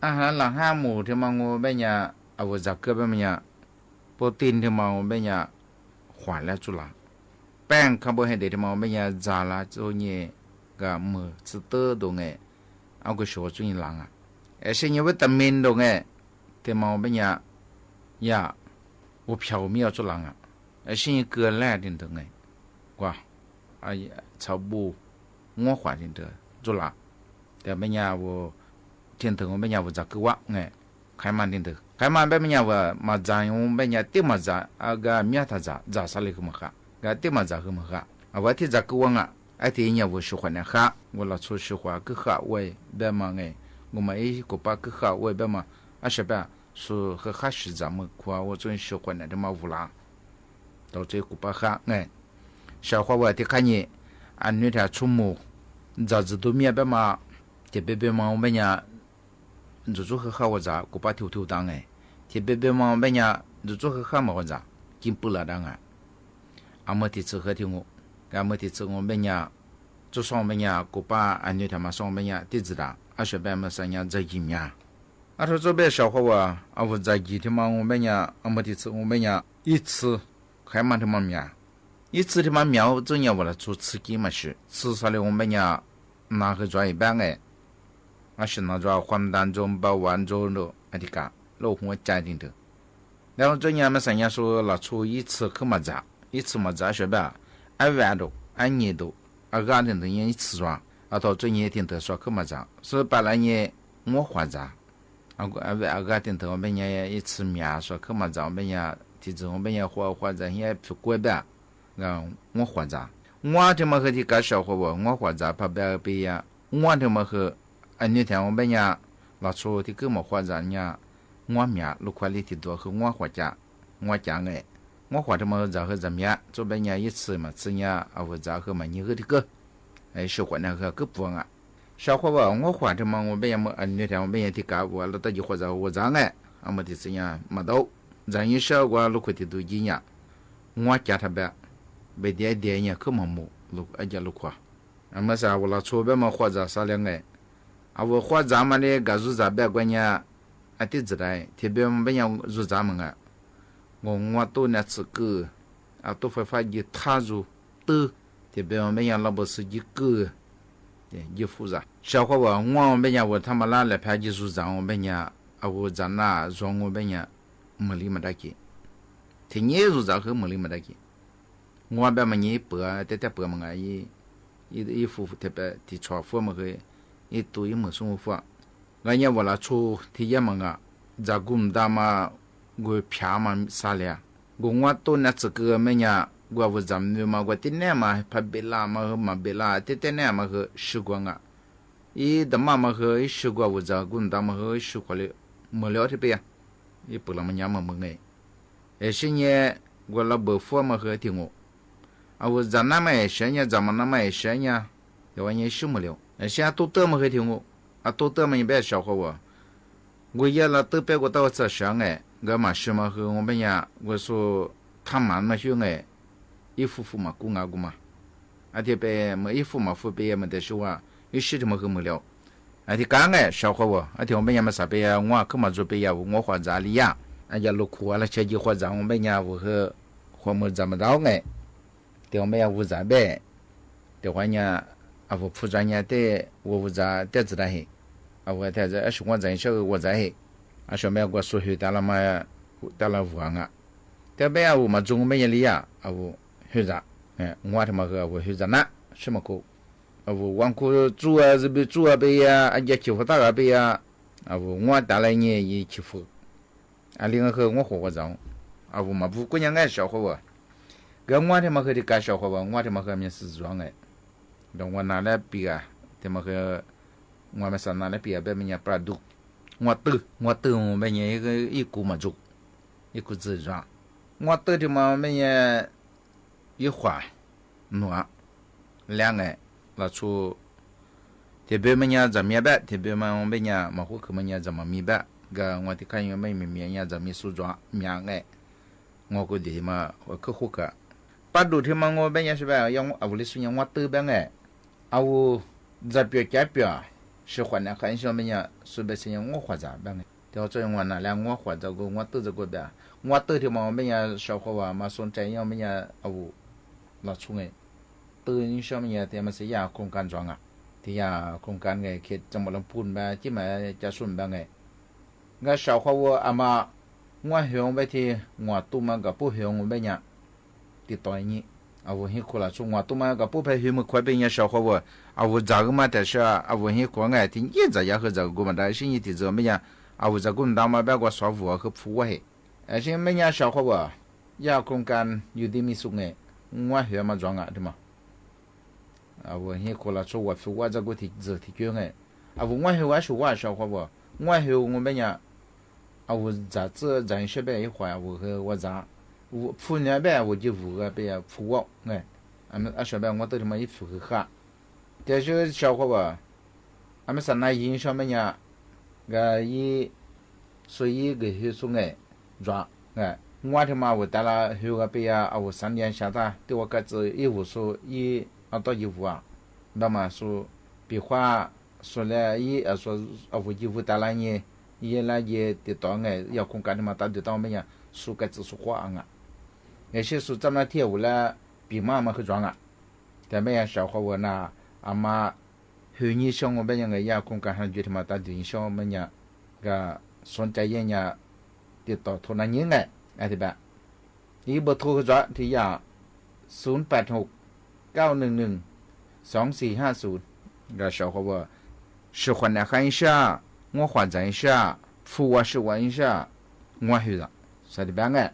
อาหารหลักห้าหมู่ตี้มางูเบ้าเยียะ อาวัวจ๋ากื้อเบ้ามาเยียะ โปรตีนตี้มาเบ้าเยียะ ขวาแล้วจุลา แป้งคาร์โบไฮเดรตตี้มาเบ้าเยียะ จ๋าละ โจเยียะ กาเมอ ซื่อเต๊อะโดกแง อาก็ชัวจุ้ยหลังอ่ะ ไอ้สิ่งนี้วิตามินโดกแง ตี้มาเบ้าเยียะ เยียะ วัวเผียวมีเอาจุลาอ่ะ ไอ้สิ่งนี้เกลือแร่ตี้เถิงแง กว่า ไอ้ ชาวบู งัวขวาตี้เถิง จุลา แต่เบ้าเยียะวัว ตี้เถิงเบ้าเยียะวัวจ๋ากื้อว่างแง ไขมันตี้เถิง ไขมันเบ้าเยียะวัวมาจ๋า เบ้าเยียะตี้มาจ๋า อากาเมียถ้าจ๋า จ๋าสาเลยคือมาคะ กาตี้มาจ๋าคือมาคะ อาวัวตี้จ๋ากื้อว่างอ่ะ ไอ้ตี้เยียะวัวสิขวัญเนี่ยคะ วัวละชูสิขวัญกื้อคะเว้ยเบ้ามาแง กูมาอี้กูป้ากื้อคะเว้ยเบ้ามา อาเสียเบ้า สู่เฮอคะสิจ๋ามือขวา วัวจุ้ยสิขวัญเนี่ยตี้มาวัวละ เต้าเจ้ากูป้าคะแง ชาวครัวเว่อ ตี้คะนี้ อันนี้ถ้าชั่วโมง จ๋าจื้อดูเมียเบ้ามา ตี้เบเบมาเบ้าเยียะ จุ๊จุ๊เฮอคะวัวจ๋า กูป้าทิวทิวตังแง ตี้เบเบมาเบ้าเยียะ จุ๊จุ๊เฮอคะมาวัวจ๋า กิ๋นปื้อละดังอ่ะ อาเมอตี้จื้อเฮอตี้งู กาเมอตี้จื้องูเบ้าเยียะ จุ๊ซ่องเบ้าเยียะ กูป้าอันนี้ถ้ามาซ่องเบ้าเยียะ ตี้จื้อดา อาเสียเบ้าเมอสัญญาจ๋ากิ๋นเยียะ อาโทษโจ้เบ้า ชาวครัวเว่อ อาวัวจ๋ากิ๋นตี้มางูเบ้าเยียะ อาเมอตี้จื้องูเบ้าเยียะ อี้จื้อ ไขมันตี้มาเมีย อี้จื้อตี้มาเมีย จุ้ยเยียะวัวละชูจื้อกิ๋นมาสิ จื้อสาเลยองเบ้าเยียะ หนาหื้อจ๋อยแบ้าแง อาเสียหนาจ๋อย ความดันจ๋อย เบาหวานจ๋อยโดก อันตี้กา โรคหัวใจตี้เถิง แล้วจุ้ยเยียะเมอสัญญาสู่ละชูอี้จื้อขึ้นมาจ๋า อี้จื้อมาจ๋าเสียเบ้า อาแหวะโดก อาเยียะโดก อากาตี้เถิงเยียะอี้จื้อจ๋อย อาเต้าจุ้ยเยียะตี้เถิงสวดขึ้นมาจ๋า สู่ปะละเยียะงัวขวาจ๋า อา อาแหวะอากาตี้เถิงเบ้าเยียะ อี้จื้อเมียสวดขึ้นมาจ๋าเบ้าเยียะ ตี้จื้อเบ้าเยียะขวาขวาจ๋าเฮียผิวก้วยเบ้า ก็งัวขวาจ๋า งัวตี้มาเฮอตี้กา ชาวครัวเว่อ งัวขวาจ๋า พาเบ้าเปียะ งัวตี้มาเฮอ อันนี้แถวเบ้าเยียะ ละชูตี้กึ๊ดหมอขวาจ๋าเยียะ งัวเมีย ลูกควายตี้ตั๋วคืองัวขวาจ๋า งัวจ๋าแง งัวขวาตี้มาเฮอจ๋าเฮอจ๋าเมีย โจ้เบ้าเยียะ อี้จื้อมาจื้อเยียะ อาวัวจ๋าเฮอมาเยียะเฮอตี้กึ๊ด ไอ้สิขวัญเนี่ยเฮอกึ๊ดปวงอ่ะ ชาวครัวเว่อ งัวขวาตี้มางูเบ้าเยียะ เมออันนี้แถวเบ้าเยียะตี้กา วัวละเต้าเยียะขวาจ๋า วัวจ๋าแง อาเมอตี้จื้อเยียะ มาโดก จ๋าเยียะเสียกว่าลูกควายตี้ตั๋วกี้เยียะ งัวจ๋าถ้าเบ้า เบ้าเดียเดียเยียะ ขึ้นมาหมู่ ลูก อาจ๋าลูกควาย อาเมอสาวัวละชูเบ้ามาขวาจ๋าสาเลยแง อาวัวขวาจ๋ามาเลย กาจู๋จ๋าเบ้ากว่าเยียะ อาตี้จื้อดา ตี้เบ้าเบ้าเยียะจู๋จ๋าเมืองอ่ะ งงงัวโต้เนี่ยจื้อกื้อ อาโต้ไฟฟ้ายืดท่าจู๋ ตื้อ ตี้เบ้าเบ้าเยียะ ละบ่ซื่อยืดกื้อ เยียะ ยืดฟูจ๋า ชาวครัวเว่อ งัวเบ้าเยียะ วัวธรรมดาแหละ แผลยืดจู๋จ๋าเบ้าเยียะ อาวัวจ๋าหน้าจ๋องงูเบ้าเยียะ เมอลีมาได้กิ๋น ตี้เยียะจู๋จ๋าคือเมอลีมาได้กิ๋น งัวเบ้ามาเยียะเปือ เต๊ะเต๊ะเปือมันไง อี้ อี้ อี้ฟูเต๊ะเป๊ะ ตี้จ๋อฟัวมาเฮอ อี้ตั๋วอี้เมือซุ่มฟัว กาเยียะวัวละชูตี้เยียะมันอ่ะ จ๋ากุ่มดามา กูผามาสาเลยอ่ะ กูงัวโต้เนี่ยจื้อกื้อเบ้าเยียะ กูวัวจ๋าเมือมา กูตี้แน่มา พาเบลามาเฮอ มาเบลา เต๊ะเต๊ะแน่มาเฮอ สิกว่าอ่ะ อี้ดามามาเฮอ อี้สิกว่า วัวจ๋ากุ่มดามาเฮอ อี้สิกว่าเลย เมอเลยตี้เปียะ一般人么仰望無碍。 哎，是呢，過了白富美和天鵝。啊，烏雲南麼个是呢，咱們那麼个是呢，這玩意是無聊。哎，是啊，都得麼个天鵝，啊，都得麼个白少花哦。我也來都白過到這上哎，我嘛是麼个我們呀，我說他們麼个哎，一幅幅嘛，古雅古嘛。 啊，這白麼一幅麼幅白也無得說啊，一時頭麼个無聊。啊，這個哎，少花哦，啊，這我們也麼儕白呀，我可麼做白呀，我花遮哩呀。啊，也路苦啊，那些就花遮，我們也烏黑，花麼遮麼到哎。這我們也烏遮白。這花呢，啊，烏鋪遮呢，這我烏遮，這子的嘿。啊，烏這子，啊，是我遮，是我遮嘿。啊，上面我所有的了嘛，得了烏啊。 這白啊，烏麼做我們也哩呀，啊，烏黑遮，哎，我他媽个烏黑遮呢，什麼苦？啊，烏黃褲做啊，日本做啊，白呀，啊，也欺負大家白呀，啊，烏我帶來呢，也欺負。啊，另外个我花花遮，啊，烏麼不過人家少花哦。該我他媽个的該少花哦，我他媽个面試裝哎。等我拿來比啊，他媽个，我們三拿來比啊，別人家不拉肚。我兜，我兜，我們呢，一個，一個麼做。 一個子裝。我兜的嘛，我們也一花，喏啊，兩個，拉出，這白麼人家遮明白，這白麼我們也，麼个可麼人家遮麼明白，該我的看有沒明白人家遮明白裝，明白。我估計嘛，我可好个。不拉肚的嘛，我們也是吧，要我，啊，屋裡說呢，我兜吧哎。 啊，烏遮標加標，是花呢，還是麼人，是不是我花遮吧哎。這做我拿來我花這個，我兜這個吧。我兜的嘛，麼人少花哦，麼送這樣麼人，啊，烏拉出哎。兜人少麼人，這麼是也空間裝啊。這也空間哎，去這麼攏搬吧，這麼加順吧哎。 𠊎少花哦，啊嘛，𠊎向外頭，𠊎肚嘛个不向外邊呀，地道人。啊，烏很苦啦，從𠊎肚嘛个不配向外邊呀，少花哦，啊，烏這個嘛，但是啊，啊，烏很苦哎，天天這也和這個嘛，但是你地這麼呀，啊，烏這個嘛，大嘛，別个少花哦，和鋪啊嘿。哎，是麼人少花哦，也空間有地沒數哎，𠊎向嘛裝啊，對嘛？ 啊，烏很苦啦，做我鋪啊，這個地，這地方哎。啊，烏𠊎後啊，說啊，少花哦，𠊎後我們呀，啊，烏這，這，這一些邊一花，烏和我這，烏鋪那邊，烏就烏个邊鋪哦，哎。啊，麼，啊，小邊我兜裡嘛一鋪个哈。這些少花哦，啊，麼三拿人少麼人，該一，所以个後數哎。 裝，哎，𠊎頭嘛，烏帶了後个邊呀，啊，烏三年下噠，對我該子一屋數一，啊，到一屋啊，那麼數，比劃，數了一，啊，數，啊，烏一屋帶了呢，一了一地道哎，要空間的嘛，大地道麼人，數該子數花啊。哎，些數咱們鐵屋了，比嘛嘛去裝啊。 但麼人少花哦，那，啊嘛，後日上我們人个也空間還有的嘛，大家上我們人个上家人呀，地道頭那人哎，哎，對吧？一屋頭个裝，對呀，ศูนย์แปดหก เก้าหนึ่งหนึ่ง สองสี่ห้าศูนย์ ก็少花哦，使喚來喊一下，我喚咱一下，扶我使喚一下，𠊎後生，啥地方哎？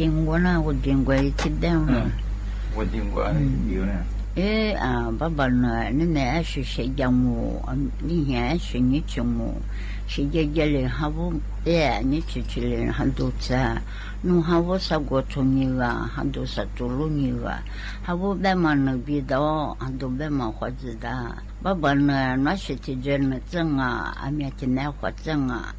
定過啦，我定過一次病啦。嗯，我定過，嗯。有呢。哎，啊，爸爸呢，你們二十歲講我，嗯，你還二十年前我，是姐姐來下午，哎，你去去來下午吃啊，你下午三個鐘頭啊，下午三個鐘頭啊，下午白忙呢，比到，下午白忙活子的。爸爸呢，那時節呢，正啊，阿妹天天活正啊，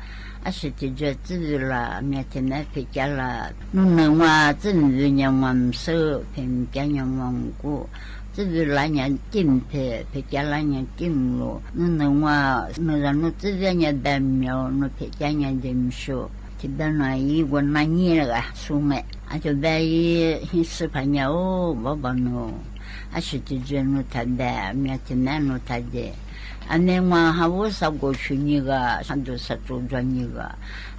啊，是姐姐知道啦，明天來別家啦。你能話真有人話毋識，別家人話毋顧，知道啦人敬佩，別家啦人敬路。你能話，你讓你知道人白描，你別家人點說。這邊呢，一個男人那個，送來，啊，就白一，一十八年哦，我不能。 啊，是姐姐你大的，明天來你大的。啊，你話下午三個去你个，下午三個轉你个，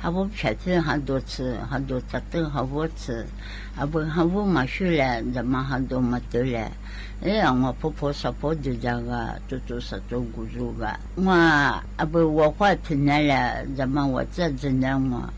下午白天下午吃，下午早頓下午吃，啊，不下午嘛去了，咱們下午嘛走了。哎呀，我婆婆三婆就這個，做做三做五做个。我，啊，不我花錢來了，咱們我這真的我。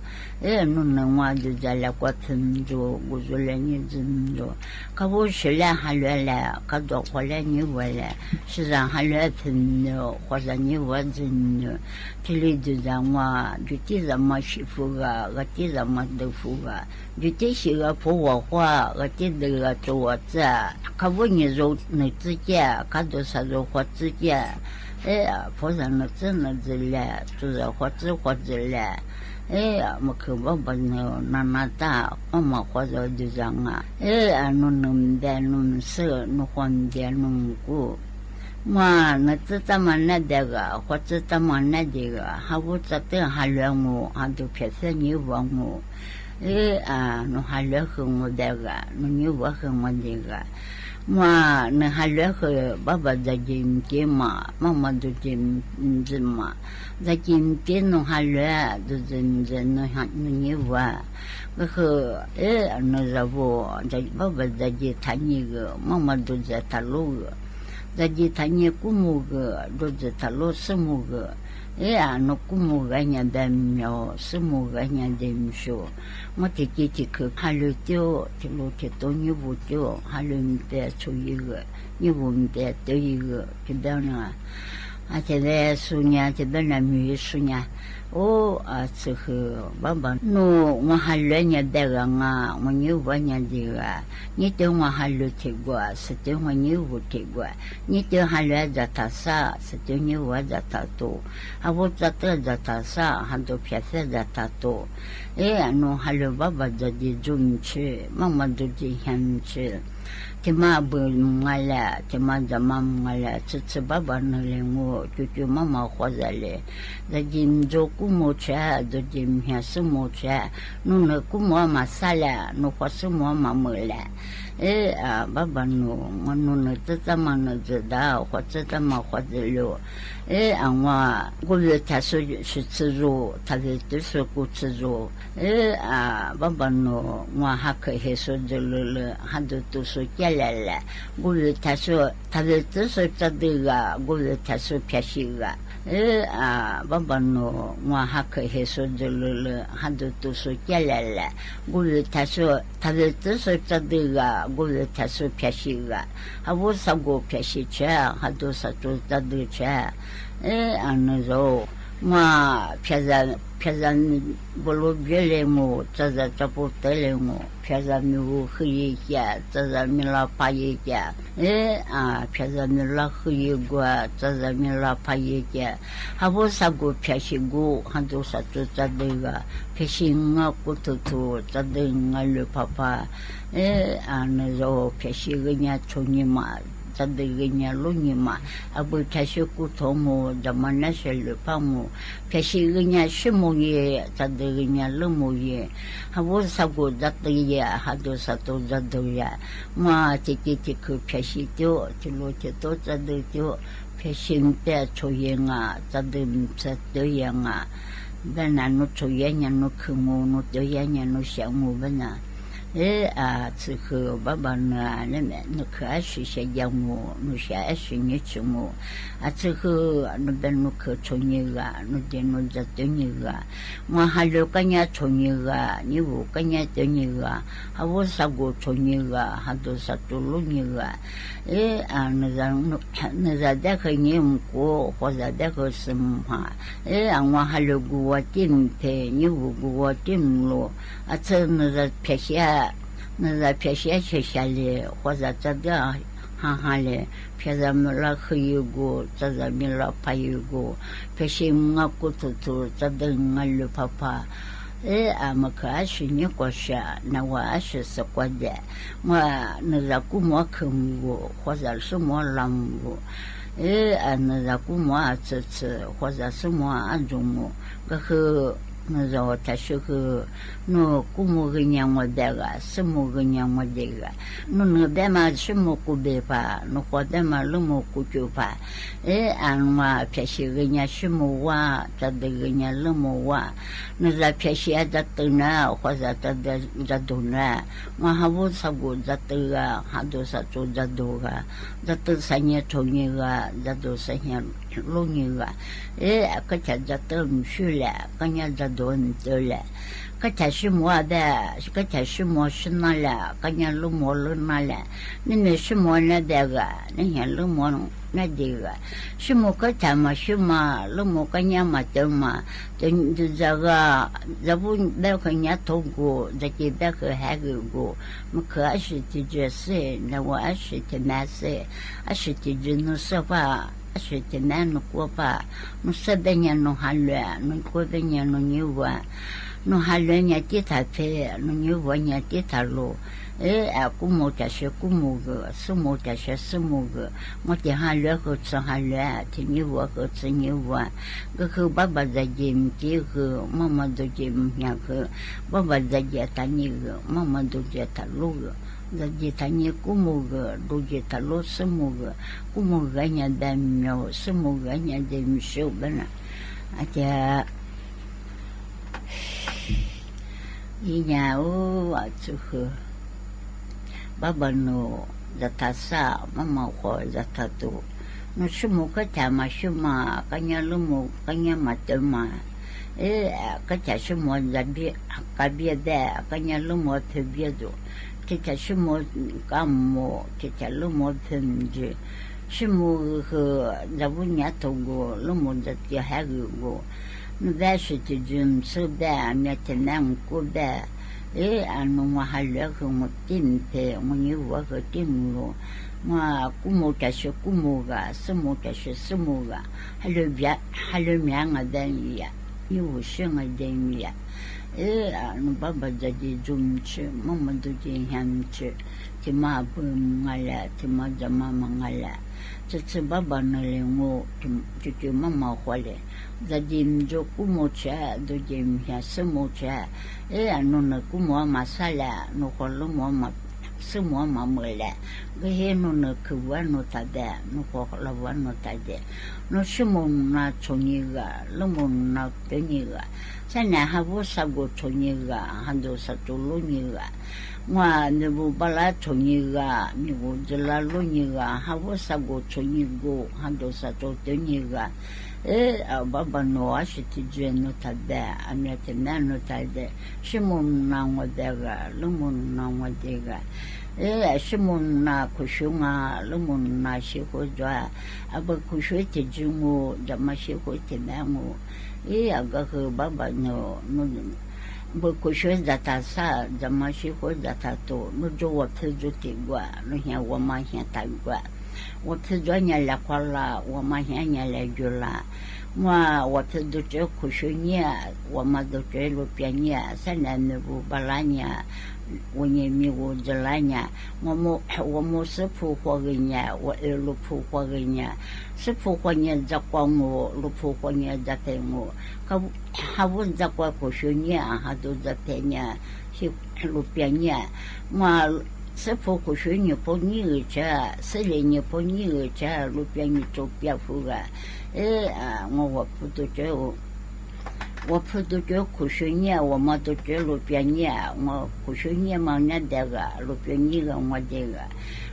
哎，你能話就在那個村做，我做了你真做。可我是來下來了，可多活了你活了，是上下来村了，活上你活真了。這裡就讓我，就地上么媳婦个，个地上么豆腐个，就地是个婆婆花，个地豆个做我子。可我你做你自己，可多少做活自己。哎呀，婆上你真了子了，做上活子活子了。 哎呀，麼个爸爸呢，那那大，媽媽活到地上啊。哎呀，你能白你識，你還白你顧。我，你知咱們那這個，或者咱們那這個，下午早頓下來我，下午白天你話我。哎啊，你下來和我這個，你你話和我這個。 哇，你下來和爸爸在一起嘛，媽媽在一起嘛，在一起你下來，在一起你還你話。可是，哎，你在屋，在爸爸在一起，他那個，媽媽在一起，他那個，在一起，他那姑母個，在一起，他那師母個。 哎呀，你姑母个人白描，師母个人點說。我自己自己下來走，走路走到你屋走，下來毋得出一個，你屋毋得走一個，就這樣啊。啊，這個孫呀，這個男女孫呀，哦，啊，這個爸爸，你我下來人白个啊，我你屋人這個啊，你對我下來走過，是對我你屋走過，你對下來在他啥，是對你屋在他多。 下午早頓在他啥，下午白天在他多。哎，你下來爸爸在一起做毋出，媽媽在一起還毋出。這麼不愛了，這麼咱們毋愛了，遲遲爸爸你來我，久久媽媽活在了。在一起做姑母出，在一起還師母出，你那姑母嘛煞了，你活師母嘛沒了。哎，啊，爸爸你，我你你這怎麼你知道，活這怎麼活得了？ 哎，啊，我，我為他說是自助，他為的是不自助。哎，啊，爸爸呢，我還可以說的了了，還都都說下來了。我為他說，他為的是值得啊，我為他說撇下啊。哎，啊，爸爸呢，我還可以說的了了，還都都說下來了。我為他說， 他為的是值得啊，我為他說撇下啊。下午三個撇下出，下午三個值得出。哎，恁樣做，我撇下，撇下無路別來我，找也找不得來我，撇下無路去一家，找也無路爬一家。哎，啊，撇下無路去一個，找也無路爬一家。 下午三個撇下个，下午三個值得啊，撇下五個禿頭，值得五個驢耙耙。哎，恁樣做撇下个人愁人嘛，值得个人老人嘛，啊，不撇下禿頭無，咱們那些驢耙無，撇下个人細妹也，值得个人老妹也。下午三個值得也，下午三個值得也。我自己自己撇下走，走路走到值得走， 撇下別愁人啊，值得毋使愁人啊。本來你愁人呀，你去我，你愁人呀，你想我，本來。เออ อ่า จื้อคือ บาบาเนอ นี่แหม หนูเขยอาเสะเสียยังหมู่ หนูเสียอาเสะเยียะจึงหมู่ อ่า จื้อคือ หนูเป๋นหนูเขยโฉนเยียะ หนูเจ๋งหนูจ๋าโตเยียะ มัวหาเล่วกั๋นเยียะโฉนเยียะ เยียะหูกั๋นเยียะโตเยียะ หาวุธสะโกโฉนเยียะ หาดูสะตูลุเยียะ เออ อ่า หนูจ๋า หนู หนูจ๋าได้เขยเยียะหมู่กู ขอจ๋าได้เขยซึ่งหา เออ อ่า มัวหาเล่วกูว่าตี้เป๋น เยียะหูกูว่าตี้ลู อาเจินหนูจ๋าเปียกเสีย หนูจ๋าเปียกเสียเฉยๆ เลย ขอจ๋าจะเตื้อหาหาเลย เปียกจ๋ามีละคืออยู่กู จ๋าจ๋ามีละพาอยู่กู เปียกเสียงากูถูๆ จ๋าเตื้องาเล่วพาๆ เออ อ่า เมื่อคืออาเสะเยียะกว่าเสีย หน้าว่าอาเสะสะกว่าแดด ว่าหนูจ๋ากู้มัวคือหมู่กู ขอจ๋าซึ่งมัวลำหมู่กู เออ อ่า หนูจ๋ากู้มัวอาเจิดๆ ขอจ๋าซึ่งมัวอาจุงหมู่ ก็คือ หนูจ๋าว่าถ้าเสียคือ หนูกู้หมู่เกยเยียะมัวแดดอะ ซึ่งหมู่เกยเยียะมัวแดดอะ หนูเหน่อแดดมาซึ่งหมู่กู้เบ๋ผา หนูขอแดดมาเลื่อหมู่กู้จู๋ผา เออ อ่า ว่าเปียกเสียเกยเยียะซึ่งหมู่ว่า จ๋าเตื้อเกยเยียะเลื่อหมู่ว่า หนูจ๋าเปียกเสียจ๋าตื้อเน่อ ขอจ๋าจ๋าเตื้อจ๋าดูเน่อ ว่าหาวุธสะโกจ๋าตื้ออะ หาดูสะตูจ๋าดูอะ จ๋าตื้อสะเยียะโฉนเยียะอะ จ๋าดูสะเยียะลุเยียะอะ เอ๊ะ ก็จะจ๋าตื้อมันซื่อแหละ ก็เยียะจ๋าดูมันตื้อแหละ ก็จะซึ่งมัวแดด ก็จะซึ่งมัวซึ่งนั่นแหละ ก็เยียะเลื่อมัวเลื่อนั่นแหละ นี่เมื่อซึ่งมัวเน่อแดดอะ นี่เยียะเลื่อมัวเน่อแดดอะ ซึ่งหมู่ก็จะมาซึ่งมา เลื่อมัวก็เยียะมาตื้อมา แต่จ๋าก็ จ๋าบุญแบกคือเยียะถูกกู จ๋าเกยแบกคือแฮะคือกู มันคืออาเสะตี้เจื้อเสีย หน้าว่าอาเสะตี้แม้เสีย อาเสะตี้เจื้อหนูเสื้อผ้า อาเสะตี้แม้หนูกัวผ้า หนูเสื้อเป๋นเยียะหนูหาเล่ว หนูกัวเป๋นเยียะหนูเยียะหัว หนูหาเล่วเยียะตี้ถ่าเพ หนูเยียะหัวเยียะตี้ถ่าลู เอ๊ะ อ่า กู้หมู่จะเสียกู้หมู่เกย ซึ่งหมู่จะเสียซึ่งหมู่เกย หมู่ตี้หาเล่วคือซึ่งหาเล่ว ตี้เยียะหัวคือซึ่งเยียะหัว ก็คือบาบาจ๋าเยียะตี้คือ มามาดูเยียะเหียคือ บาบาจ๋าเยียะตานี้คือ มามาดูเยียะตาลูเกย จ๋าเยียะตานี้กู้หมู่เกย ดูเยียะตาลูซึ่งหมู่เกย กู้หมู่เกยเยียะแดงเหียว ซึ่งหมู่เกยเยียะแดงเสียวเป๋นน่ะ อาจจะ อีหยัง โอ้ ว่าจื้อคือ บาบาหนู จ๋าตาสา มามาขอจ๋าตาตู หนูซึ่งหมู่ก็จะมาซึ่งมา ก็เยียะเลื่อหมู่ ก็เยียะมาตื้อมา เอ๊ะ ก็จะซึ่งหมู่จ๋าเบียด ก็เบียดแดด ก็เยียะเลื่อหมู่เผลอเบียดดู ก็จะซึ่งหมู่ก็หมู่ ก็จะเลื่อหมู่เผลอมันจื้อ ซึ่งหมู่คือ จ๋าบุญเยียะถูกกู เลื่อหมู่จ๋าเยียะแฮะคือกู หนูแบกเสียตี้จื้อมันซื่อแบก เมียตี้แม้หมู่กู้แบก เอ๊ะ อ่า หนูมัวหาเล่วคือหมู่ตี้เป๋น หมู่เยียะหัวคือตี้ลู ว่ากู้หมู่จะเสียกู้หมู่เกย ซึ่งหมู่จะเสียซึ่งหมู่เกย หาเล่วเยียะ หาเล่วเยียะงาแดงเยียะ เยียะหูซึ่งงาแดงเยียะ เอ๊ะ อ่า หนูบาบาจ๋าเยียะจุ่มจื้อ มามาดูเยียะเหียจื้อ ตี้มาเปิดงาแล ตี้มาจ๋ามามังงาแล จื้อๆ บาบาหนูเลยโง่ ตี้ ตี้มามาขอเลย จ๋าเยียะจุ่มกู้หมู่เสีย ดูเยียะเหียซึ่งหมู่เสีย เอ๊ะ หนูเหน่อกู้หมู่มาสาแล หนูขอเลื่อหมู่มา ซึ่งหมู่มาเมิดแล ก็เฮหนูเหน่อคือว่าหนูต๋าแดด หนูขอละว่าหนูต๋าแดด หนูซึ่งหมู่นาโฉนเยียะ เลื่อหมู่นาโตเยียะ สะเน่อหาวุธสะโกโฉนเยียะ หาดูสะตูลุเยียะ ว่าเมียบูบาลาโฉนเยียะ เมียบูจลาลุเยียะ หาวุธสะโกโฉนเยียะ หาดูสะตูโตเยียะ เอ๊ะ อ่า บาบาหนูอาเสะตี้เจื้อหนูต๋าแดด อาเมียตี้แม้หนูต๋าแดด ซึ่งหมู่นางัวแดดอะ เลื่อหมู่นางัวแดดอะ เอ๊ะ ซึ่งหมู่นาขูเสียวงา เลื่อหมู่นาเสียวขูจ๋า อ่า บ่าขูเสียวตี้จื้องู จ๋ามาเสียวขูตี้แม้งู เอ๊ะ อ่า ก็คือบาบาหนู หนู บ่าขูเสียวจ๋าตาสา จ๋ามาเสียวขูจ๋าตาตู หนูโจ้ว่าเผลอโจ้ตี้กั๋ว หนูเหียว่ามาเหียต๋ายกั๋ว ว่าเผลอดจ๋อยเยียะแลขวาลา ว่ามาเหียเยียะแลจุลา ว่า ว่าเผลอดูโจขูเสียวเยียะ ว่ามาดูโจลูเปียเยียะ สะเน่อเมียบูบาลาเยียะ ว่าเยียะเมียบูจลาเยียะ ว่าโม ว่าโมซื้อผู้ควาเยียะ ว่าเออลูผู้ควาเยียะ ซื้อผู้ควาเยียะจ๋าควางู ลูผู้ควาเยียะจ๋าแผงงู เขา หาวุธจ๋าควาขูเสียวเยียะ หาดูจ๋าแผงเยียะ ตี้ลูเปียเยียะ ว่า ซื้อผู้ขูเสียวเยียะผู้นี้อือเจ้า ซื้อเหล่าเยียะผู้นี้อือเจ้า ลูเปียเยียะโจเปียผู้กา เอ๊ะ อ่า งัวว่าผู้ตูเจ้า ဝဲဖုတူၺ်း ခူၣ်ၡွေငီၢ် ဝဲမၤတူၺ်း လူပျၢၤငီၢ် ဝဲခူၣ်ၡွေငီၢ်မၤညါဒဲးဂၤ လူပျၢၤငီၢ်ဂၤမၤဒဲးဂၤ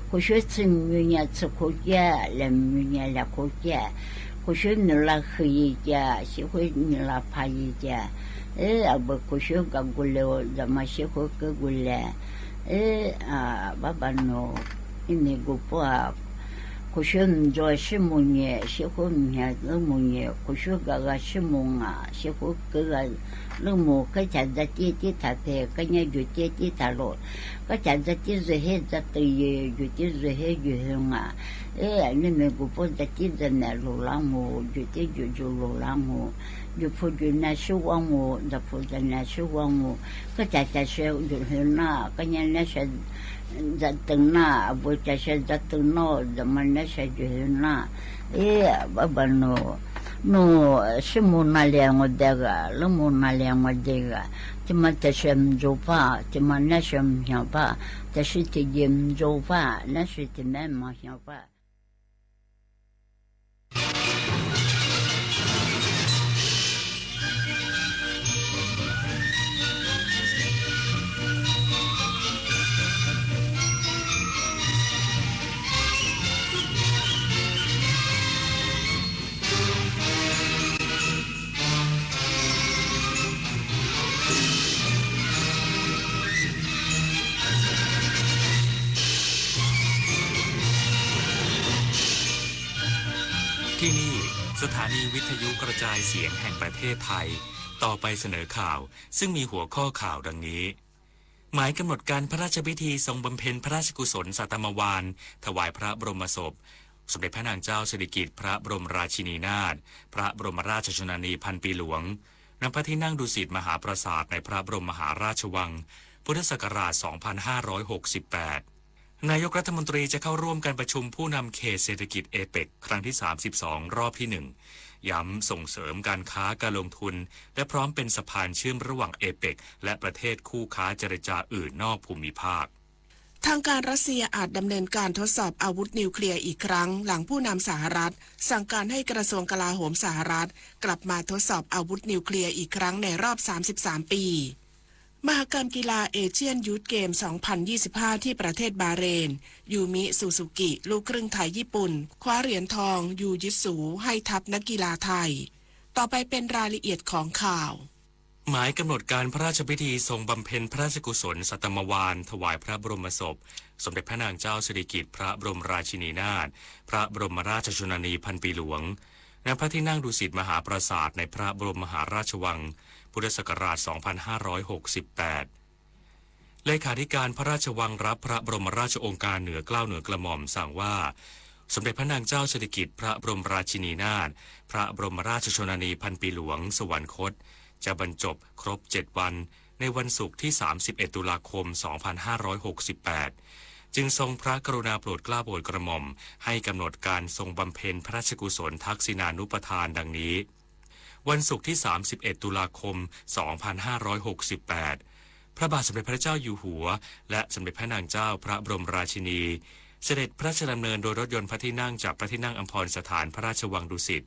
ခူၣ်ၡွေ သ့ၣ်မုၢ်ညါ သ့ၣ်ခိၣ်ကၠၢ် လဲၣ်မုၢ်ညါ လဲၣ်ခိၣ်ကၠၢ် ခူၣ်ၡွေ နုာ်လၢဃုာ်ယံၤကၠၢ် သ့ၣ်ခိၣ်နုာ်လၢဖးယံၤကၠၢ် အ့ အဘၢၣ်ခူၣ်ၡွေ ကၢ်ဂူာ်လဲၣ် ဒ်မၤသ့ၣ်ခိၣ်ကၢ်ဂူာ်လဲၣ် အ့ အႃႈ ဘၣ်ဘၣ်နီၢ် အံၤမ့ၢ်ဂူာ်ပှၢ် ခူၣ်ၡွေ မုၢ်ယို သ့ၣ်မုၢ်ညါ သ့ၣ်ခိၣ်မုၢ်ညါ လၢမုၢ်ညါ ခူၣ်ၡွေ ဂၤဂၤ သ့ၣ်မုၢ်ငါ သ့ၣ်ခိၣ်ကၢ်ဂၤ လၢမုၢ် ကစၢ်ဒၣ်တံၢ်တံၢ်ထၢ်ဖဲ ကညးယုၢ်တံၢ်တံၢ်ထၢ်လိာ် ကစၢ်ဒၣ်တံၢ် ယုၢ်ဟဲဒၣ်တံၢ်ယဲ ယုၢ်တံၢ် ယုၢ်ဟဲယုၢ်ဟဲငါ အ့ နမ့ၢ်ဂူာ်ပှၢ် ဒၣ်တံၢ်ဒၣ်နဲၣ် လိၢ်လၢ်မုၢ် ယုၢ်တံၢ်ယုၢ်ယုၢ် လိၢ်လၢ်မုၢ် ယုၢ်ဖိယုၢ်နၢ် သ့ၣ်ဝါမုၢ် ဒၣ်ဖိဒၣ်နၢ် သ့ၣ်ဝါမုၢ် ကစၢ်တၢ်ဆှဲ ယုၢ်ဟဲနၢ် ကညးနၢ်ဆှဲ ဒၣ်တံၢ်နၢ် အဘၢၣ်တၢ်ဆှဲ ဒၣ်တံၢ်နီၢ် ဒၣ်မၤနၢ်ဆှဲ ယုၢ်ဟဲနၢ် အ့ ဘၣ်ဘၣ်နီၢ် နီၢ် သ့ၣ်မုၢ်နၢ်လၢအီၤဒဲးဂၤ လၢမုၢ်နၢ်လၢအီၤဒဲးဂၤ တံၢ်မၤတၢ်ဆှဲ မုၢ်ယိုပၢ် တံၢ်မၤနၢ်ဆှဲ မုၢ်ဟ့ၣ်ပၢ် တၢ်ဆှဲတံၢ်ယဲ မုၢ်ယိုပၢ် နၢ်ဆှဲတံၢ်မဲ မုၢ်ဟ့ၣ်ပၢ် ที่นี่ สถานีวิทยุกระจายเสียงแห่งประเทศไทย ต่อไปเสนอข่าว ซึ่งมีหัวข้อข่าวดังนี้ หมายกำหนดการพระราชพิธีทรงบำเพ็ญพระราชกุศลสัตตมวาล ถวายพระบรมศพ สมเด็จพระนางเจ้าสิริกิติ์ พระบรมราชินีนาถ พระบรมราชชนนีพันปีหลวง ณ พระที่นั่งดุสิตมหาปราสาท ในพระบรมมหาราชวัง พุทธศักราช สองพันห้าร้อยหกสิบแปด นายกรัฐมนตรีจะเข้าร่วมการประชุมผู้นำเขตเศรษฐกิจเอเปก ครั้งที่ สามสิบสอง รอบที่ หนึ่ง ย้ำส่งเสริมการค้าการลงทุน และพร้อมเป็นสะพานเชื่อมระหว่างเอเปก และประเทศคู่ค้าเจรจาอื่นนอกภูมิภาค ทางการรัสเซียอาจดำเนินการทดสอบอาวุธนิวเคลียร์อีกครั้ง หลังผู้นำสหรัฐสั่งการให้กระทรวงกลาโหมสหรัฐกลับมาทดสอบอาวุธนิวเคลียร์อีกครั้งในรอบ สามสิบสาม ปี มหกรรมกีฬาเอเชียนยูธเกม สองพันยี่สิบห้า ที่ประเทศบาห์เรน ยูมิ ซูซูกิ ลูกครึ่งไทย-ญี่ปุ่น คว้าเหรียญทองยูจิตสูให้ทัพนักกีฬาไทย ต่อไปเป็นรายละเอียดของข่าว หมายกำหนดการพระราชพิธีทรงบำเพ็ญพระราชกุศลสัตตมวาล ถวายพระบรมศพ สมเด็จพระนางเจ้าสิริกิติ์ พระบรมราชินีนาถ พระบรมราชชนนีพันปีหลวง ณ พระที่นั่งดุสิตมหาปราสาท ในพระบรมมหาราชวัง พุทธศักราช สองพันห้าร้อยหกสิบแปด เลขาธิการพระราชวังรับพระบรมราชโองการเหนือเกล้าเหนือกระหม่อมสั่งว่า สมเด็จพระนางเจ้าสิริกิติ์ พระบรมราชินีนาถ พระบรมราชชนนีพันปีหลวง สวรรคต จะบรรจบครบเจ็ดวัน ในวันศุกร์ที่ สามสิบเอ็ด ตุลาคม สองพันห้าร้อยหกสิบแปด จึงทรงพระกรุณาโปรดเกล้าโปรดกระหม่อม ให้กำหนดการทรงบำเพ็ญพระราชกุศลทักษิณานุปทานดังนี้ วันศุกร์ที่ สามสิบเอ็ด ตุลาคม สองพันห้าร้อยหกสิบแปด พระบาทสมเด็จพระเจ้าอยู่หัว และสมเด็จพระนางเจ้าพระบรมราชินี เสด็จพระราชดำเนินโดยรถยนต์พระที่นั่งจากพระที่นั่งอัมพรสถานพระราชวังดุสิต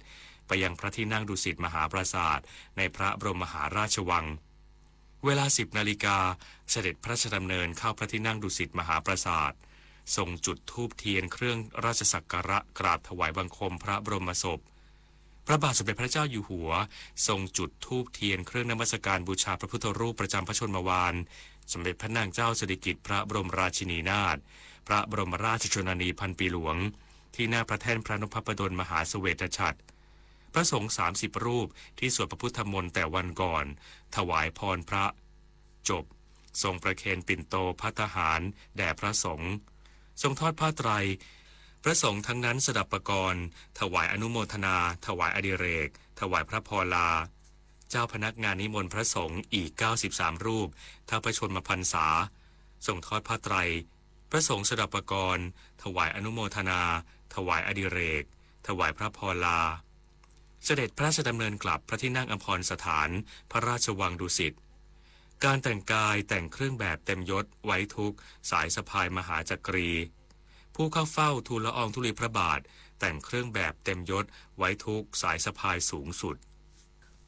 ไปยังพระที่นั่งดุสิตมหาปราสาท ในพระบรมมหาราชวัง เวลา สิบ นาฬิกา เสด็จพระราชดำเนินเข้าพระที่นั่งดุสิตมหาปราสาท ทรงจุดธูปเทียนเครื่องราชสักการะกราบถวายบังคมพระบรมศพ พระบาทสมเด็จพระเจ้าอยู่หัว ทรงจุดธูปเทียนเครื่องนมัสการบูชาพระพุทธรูปประจำพระชนมวาล สมเด็จพระนางเจ้าสิริกิติ์ พระบรมราชินีนาถ พระบรมราชชนนีพันปีหลวง ที่หน้าพระแท่นพระนพประดลมหาเสวตฉัตร พระสงฆ์ สามสิบ รูปที่สวดพระพุทธมนต์แต่วันก่อน ถวายพรพระ จบ ทรงประเคนปิ่นโตภัตตาหารแด่พระสงฆ์ ทรงทอดผ้าไตร พระสงฆ์ทั้งนั้นสดับปกรณ์ ถวายอนุโมทนา ถวายอดิเรก ถวายพระพรลา เจ้าพนักงานนิมนต์พระสงฆ์อีก เก้าสิบสาม รูป เท่าพระชนมพรรษา ทรงทอดผ้าไตร พระสงฆ์สดับปกรณ์ ถวายอนุโมทนา ถวายอดิเรก ถวายพระพรลา เสด็จพระราชดำเนินกลับพระที่นั่งอัมพรสถาน พระราชวังดุสิต การแต่งกายแต่งเครื่องแบบเต็มยศไว้ทุกข์ สายสะพายมหาจักรี ผู้เข้าเฝ้าทูลละอองธุลีพระบาท แต่งเครื่องแบบเต็มยศไว้ทุกข์ สายสะพายสูงสุด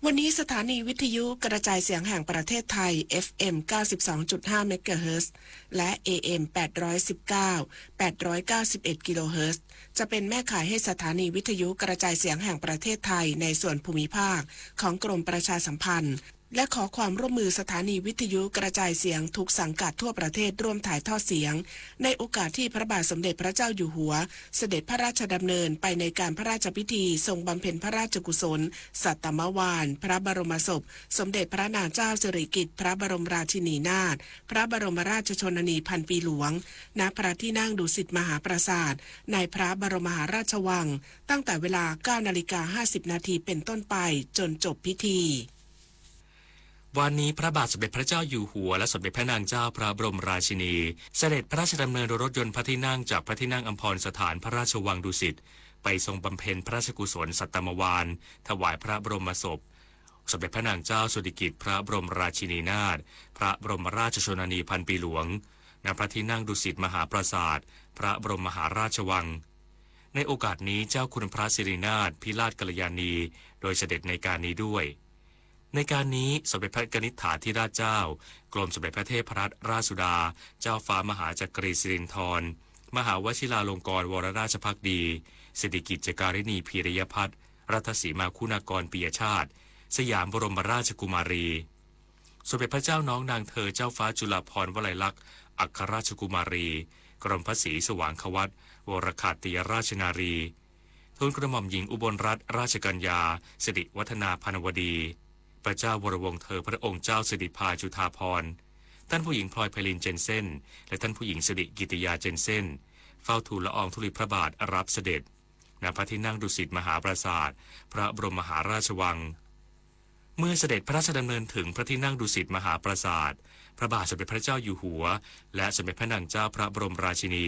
วันนี้สถานีวิทยุกระจายเสียงแห่งประเทศไทย เอฟเอ็ม เก้าสิบสองจุดห้า เมกะเฮิรตซ์ และ เอเอ็ม แปดร้อยสิบเก้า แปดร้อยเก้าสิบเอ็ด กิโลเฮิรตซ์ จะเป็นแม่ข่ายให้สถานีวิทยุกระจายเสียงแห่งประเทศไทยในส่วนภูมิภาคของกรมประชาสัมพันธ์ และขอความร่วมมือสถานีวิทยุกระจายเสียงทุกสังกัดทั่วประเทศร่วมถ่ายทอดเสียง ในโอกาสที่พระบาทสมเด็จพระเจ้าอยู่หัว เสด็จพระราชดำเนินไปในการพระราชพิธีทรงบำเพ็ญพระราชกุศล สัตตมวาล พระบรมศพ สมเด็จพระนางเจ้าสิริกิติ์ พระบรมราชินีนาถ พระบรมราชชนนีพันปีหลวง ณ พระที่นั่งดุสิตมหาปราสาท ในพระบรมมหาราชวัง ตั้งแต่เวลา เก้านาฬิกาห้าสิบนาทีเป็นต้นไป จนจบพิธี วันนี้พระบาทสมเด็จพระเจ้าอยู่หัว และสมเด็จพระนางเจ้าพระบรมราชินี เสด็จพระราชดำเนินโดยรถยนต์พระที่นั่งจากพระที่นั่งอัมพรสถานพระราชวังดุสิต ไปทรงบำเพ็ญพระราชกุศลสัตตมวาล ถวายพระบรมศพ สมเด็จพระนางเจ้าสิริกิติ์ พระบรมราชินีนาถ พระบรมราชชนนีพันปีหลวง ณ พระที่นั่งดุสิตมหาปราสาท พระบรมมหาราชวัง ในโอกาสนี้เจ้าคุณพระสิรินาถ พิราชกัลยาณี โดยเสด็จในการนี้ด้วย ในการนี้สมเด็จพระกนิษฐาธิราชเจ้า กรมสมเด็จพระเทพรัตนราชสุดา เจ้าฟ้ามหาจักรีสิรินธร มหาวชิราลงกรณ์วรราชภักดี สิริกิจจาการิณีพีรยพัฒน์ รัตนสีมาคุณากรปิยชาติ สยามบรมราชกุมารี สมเด็จพระเจ้าน้องนางเธอเจ้าฟ้าจุฬาภรณ์วลัยลักษณ์ อัครราชกุมารี กรมพระศรีสว่างควัตร วรคาติยราชนารี ทูลกระหม่อมหญิงอุบลรัตนราชกัญญา สิริวัฒนาพนวดี พระเจ้าวรวงศ์เธอพระองค์เจ้าสิริภาจุฑาภรณ์ ท่านผู้หญิงพลอยไพลินเจนเซ่น และท่านผู้หญิงสิริกิติยาเจนเซ่น เฝ้าทูลละอองธุลีพระบาทรับเสด็จ ณ พระที่นั่งดุสิตมหาปราสาท พระบรมมหาราชวัง เมื่อเสด็จพระราชดำเนินถึงพระที่นั่งดุสิตมหาปราสาท พระบาทสมเด็จพระเจ้าอยู่หัว และสมเด็จพระนางเจ้าพระบรมราชินี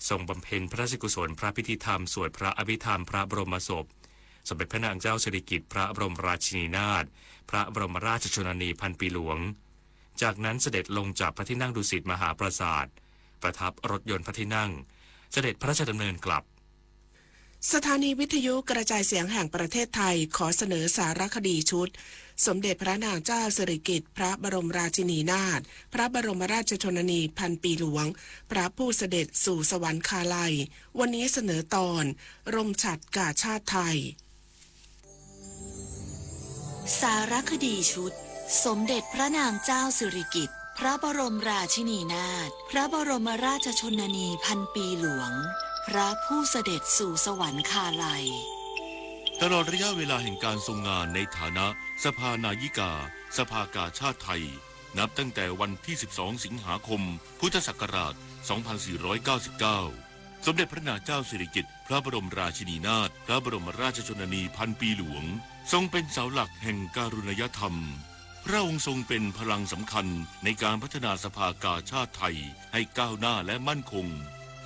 ทรงบำเพ็ญพระราชกุศลพระพิธีธรรมสวดพระอภิธรรมพระบรมศพ สมเด็จพระนางเจ้าสิริกิติ์ พระบรมราชินีนาถ พระบรมราชชนนีพันปีหลวง จากนั้นเสด็จลงจากพระที่นั่งดุสิตมหาปราสาท ประทับรถยนต์พระที่นั่ง เสด็จพระราชดำเนินกลับ สถานีวิทยุกระจายเสียงแห่งประเทศไทยขอเสนอสารคดีชุด สมเด็จพระนางเจ้าสิริกิติ์ พระบรมราชินีนาถ พระบรมราชชนนีพันปีหลวง พระผู้เสด็จสู่สวรรคาลัย วันนี้เสนอตอน รมฉัตรกาชาดไทย สารคดีชุด สมเด็จพระนางเจ้าสิริกิติ์ พระบรมราชินีนาถ พระบรมราชชนนีพันปีหลวง พระผู้เสด็จสู่สวรรคาลัย ตลอดระยะเวลาแห่งการทรงงานในฐานะสภานายิกา สภากาชาดไทย นับตั้งแต่วันที่ สิบสอง สิงหาคม พุทธศักราช สองพันสี่ร้อยเก้าสิบเก้า สมเด็จพระนางเจ้าสิริกิติ์ พระบรมราชินีนาถ พระบรมราชชนนีพันปีหลวง ทรงเป็นเสาหลักแห่งการุณยธรรม พระองค์ทรงเป็นพลังสำคัญในการพัฒนาสภากาชาดไทยให้ก้าวหน้าและมั่นคง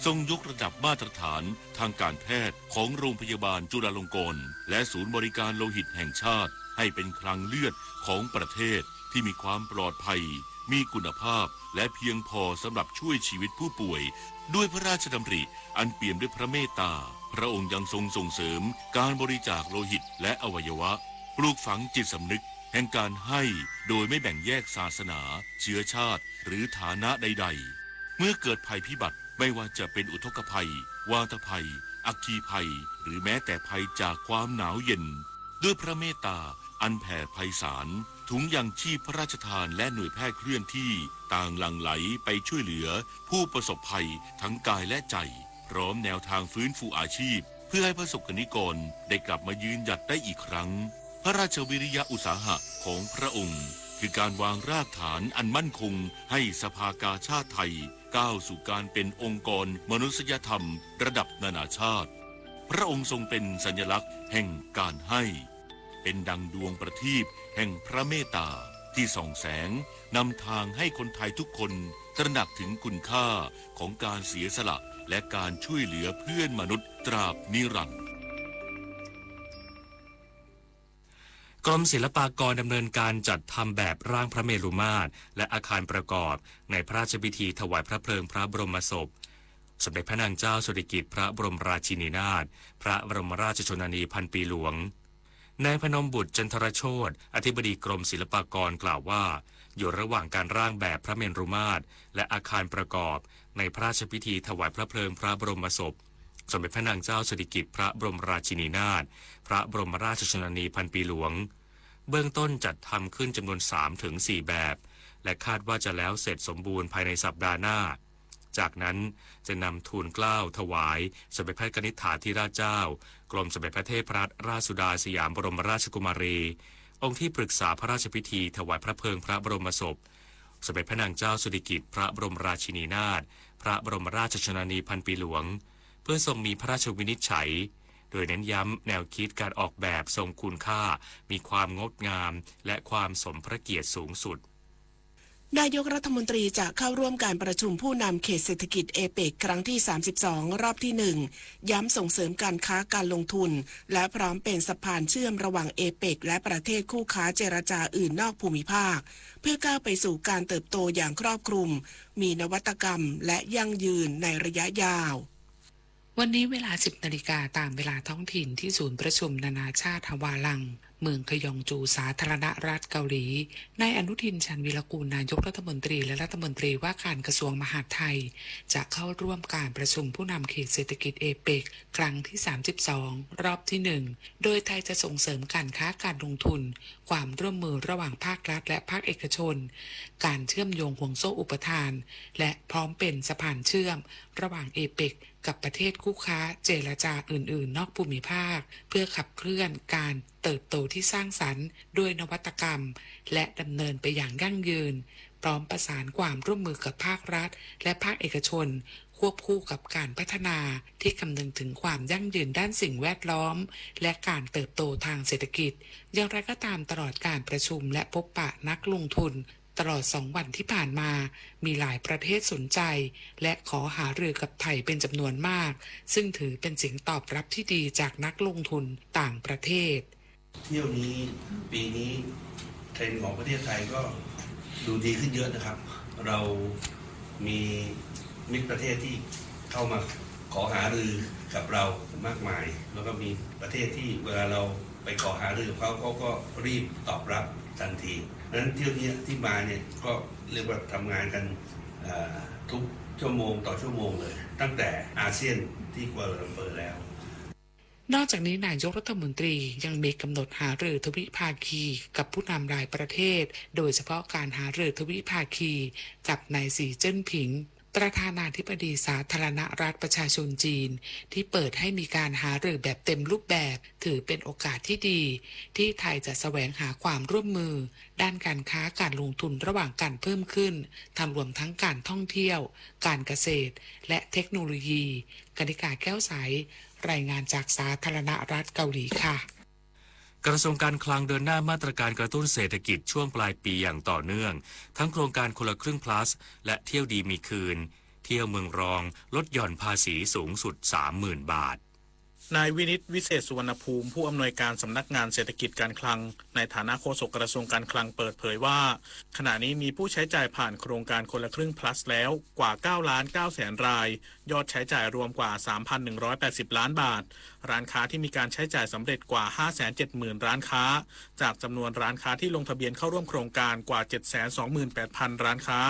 ทรงยกระดับมาตรฐานทางการแพทย์ของโรงพยาบาลจุฬาลงกรณ์ และศูนย์บริการโลหิตแห่งชาติ ให้เป็นคลังเลือดของประเทศที่มีความปลอดภัย มีคุณภาพ และเพียงพอสำหรับช่วยชีวิตผู้ป่วย ด้วยพระราชดำริอันเปี่ยมด้วยพระเมตตา พระองค์ยังทรงส่งเสริมการบริจาคโลหิตและอวัยวะ ปลูกฝังจิตสำนึกแห่งการให้โดยไม่แบ่งแยกศาสนา เชื้อชาติ หรือฐานะใดๆ เมื่อเกิดภัยพิบัติ ไม่ว่าจะเป็นอุทกภัย วาตภัย อัคคีภัย หรือแม้แต่ภัยจากความหนาวเย็น ด้วยพระเมตตาอันแผ่ไพศาล ถุงยังชีพพระราชทานและหน่วยแพทย์เคลื่อนที่ต่างหลั่งไหลไปช่วยเหลือผู้ประสบภัยทั้งกายและใจ พร้อมแนวทางฟื้นฟูอาชีพ เพื่อให้ประสบกรณิกรได้กลับมายืนหยัดได้อีกครั้ง พระราชวิริยะอุตสาหะของพระองค์ คือการวางรากฐานอันมั่นคงให้สภากาชาดไทยก้าวสู่การเป็นองค์กรมนุษยธรรมระดับนานาชาติ พระองค์ทรงเป็นสัญลักษณ์แห่งการให้ เป็นดังดวงประทีปแห่งพระเมตตาที่ส่องแสงนำทางให้คนไทยทุกคนตระหนักถึงคุณค่าของการเสียสละและการช่วยเหลือเพื่อนมนุษย์ตราบนิรันดร์ กรมศิลปากรดำเนินการจัดทำแบบร่างพระเมรุมาตรและอาคารประกอบในพระราชพิธีถวายพระเพลิงพระบรมศพ สมเด็จพระนางเจ้าสิริกิติ์ พระบรมราชินีนาถ พระบรมราชชนนีพันปีหลวง นายพนมบุตร จันทรโชติ อธิบดีกรมศิลปากรกล่าวว่า อยู่ระหว่างการร่างแบบพระเมรุมาตร และอาคารประกอบ ในพระราชพิธีถวายพระเพลิงพระบรมศพ สมเด็จพระนางเจ้าสิริกิติ์พระบรมราชินีนาถ พระบรมราชชนนีพันปีหลวง เบื้องต้นจัดทำขึ้นจำนวนสามถึงสี่แบบ และคาดว่าจะแล้วเสร็จสมบูรณ์ภายในสัปดาห์หน้า จากนั้นจะนำทูลเกล้าถวายสมเด็จพระกนิษฐาธิราชเจ้า กรมสมเด็จพระเทพรัตนราชสุดาสยามบรมราชกุมารี องค์ที่ปรึกษาพระราชพิธีถวายพระเพลิงพระบรมศพ สมเด็จพระนางเจ้าสิริกิติ์พระบรมราชินีนาถ พระบรมราชชนนีพันปีหลวง เพื่อทรงมีพระราชวินิจฉัย โดยเน้นย้ำแนวคิดการออกแบบทรงคุณค่า มีความงดงาม และความสมพระเกียรติสูงสุด นายกรัฐมนตรีจะเข้าร่วมการประชุมผู้นำเขตเศรษฐกิจเอเปกครั้งที่สามสิบสอง รอบที่หนึ่ง ย้ำส่งเสริมการค้าการลงทุน และพร้อมเป็นสะพานเชื่อมระหว่างเอเปกและประเทศคู่ค้าเจรจาอื่นนอกภูมิภาค เพื่อก้าวไปสู่การเติบโตอย่างครอบคลุม มีนวัตกรรม และยั่งยืนในระยะยาว วันนี้เวลาสิบนาฬิกาตามเวลาท้องถิ่นที่ศูนย์ประชุมนานาชาติฮาวาลัง เมืองขยองจู สาธารณรัฐเกาหลี นายอนุทิน ชาญวีรกูล นายกรัฐมนตรี และรัฐมนตรีว่าการกระทรวงมหาดไทย จะเข้าร่วมการประชุมผู้นำเขตเศรษฐกิจเอเปกครั้งที่สามสิบสอง รอบที่หนึ่ง โดยไทยจะส่งเสริมการค้าการลงทุน ความร่วมมือระหว่างภาครัฐและภาคเอกชน การเชื่อมโยงห่วงโซ่อุปทาน และพร้อมเป็นสะพานเชื่อมระหว่างเอเปก กับประเทศคู่ค้าเจรจาอื่นๆ นอกภูมิภาค เพื่อขับเคลื่อนการเติบโตที่สร้างสรรค์ด้วยนวัตกรรม และดำเนินไปอย่างยั่งยืน พร้อมประสานความร่วมมือกับภาครัฐ และภาคเอกชน ควบคู่กับการพัฒนาที่คำนึงถึงความยั่งยืนด้านสิ่งแวดล้อม และการเติบโตทางเศรษฐกิจ อย่างไรก็ตาม ตลอดการประชุมและพบปะนักลงทุน ตลอดสองวันที่ผ่านมา มีหลายประเทศสนใจ และขอหารือกับไทยเป็นจำนวนมาก ซึ่งถือเป็นเสียงตอบรับที่ดีจากนักลงทุนต่างประเทศ เที่ยวนี้ ปีนี้เทรนด์ของประเทศไทยก็ดูดีขึ้นเยอะนะครับ เรามีมิตรประเทศที่เข้ามาขอหารือกับเรามากมาย แล้วก็มีประเทศที่เวลาเราไปขอหารือกับเขา เขาก็รีบตอบรับทันที เพราะฉะนั้นเที่ยวนี้ที่มาเนี่ยก็เรียกว่าทำงานกัน เอ่อ ทุกชั่วโมงต่อชั่วโมงเลย ตั้งแต่อาเซียนที่กัวลาลัมเปอร์แล้ว นอกจากนี้นายกรัฐมนตรียังมีกำหนดหารือทวิภาคีกับผู้นำหลายประเทศ โดยเฉพาะการหารือทวิภาคีกับนายสีจิ้นผิง ประธานาธิบดีสาธารณรัฐประชาชนจีน ที่เปิดให้มีการหารือแบบเต็มรูปแบบ ถือเป็นโอกาสที่ดี ที่ไทยจะแสวงหาความร่วมมือ ด้านการค้าการลงทุนระหว่างกันเพิ่มขึ้น ทั้งรวมทั้งการท่องเที่ยว การเกษตร และเทคโนโลยี กนิกา แก้วใส รายงานจากสาธารณรัฐเกาหลีค่ะ กระทรวงการคลังเดินหน้ามาตรการกระตุ้นเศรษฐกิจช่วงปลายปีอย่างต่อเนื่อง ทั้งโครงการคนละครึ่ง plus และเที่ยวดีมีคืน เที่ยวเมืองรอง ลดหย่อนภาษีสูงสุด สามหมื่น บาท นายวินิต วิเศษสุวรรณภูมิ ผู้อำนวยการสำนักงานเศรษฐกิจการคลัง ในฐานะโฆษกกระทรวงการคลังเปิดเผยว่า ขณะนี้มีผู้ใช้จ่ายผ่านโครงการคนละครึ่ง plus แล้วกว่า เก้าล้านเก้าแสน ราย ยอดใช้จ่ายรวมกว่า สามพันหนึ่งร้อยแปดสิบ ล้านบาท ร้านค้าที่มีการใช้จ่ายสำเร็จกว่า ห้าแสนเจ็ดหมื่น ร้านค้า จากจำนวนร้านค้าที่ลงทะเบียนเข้าร่วมโครงการกว่า เจ็ดแสนสองหมื่นแปดพัน ร้านค้า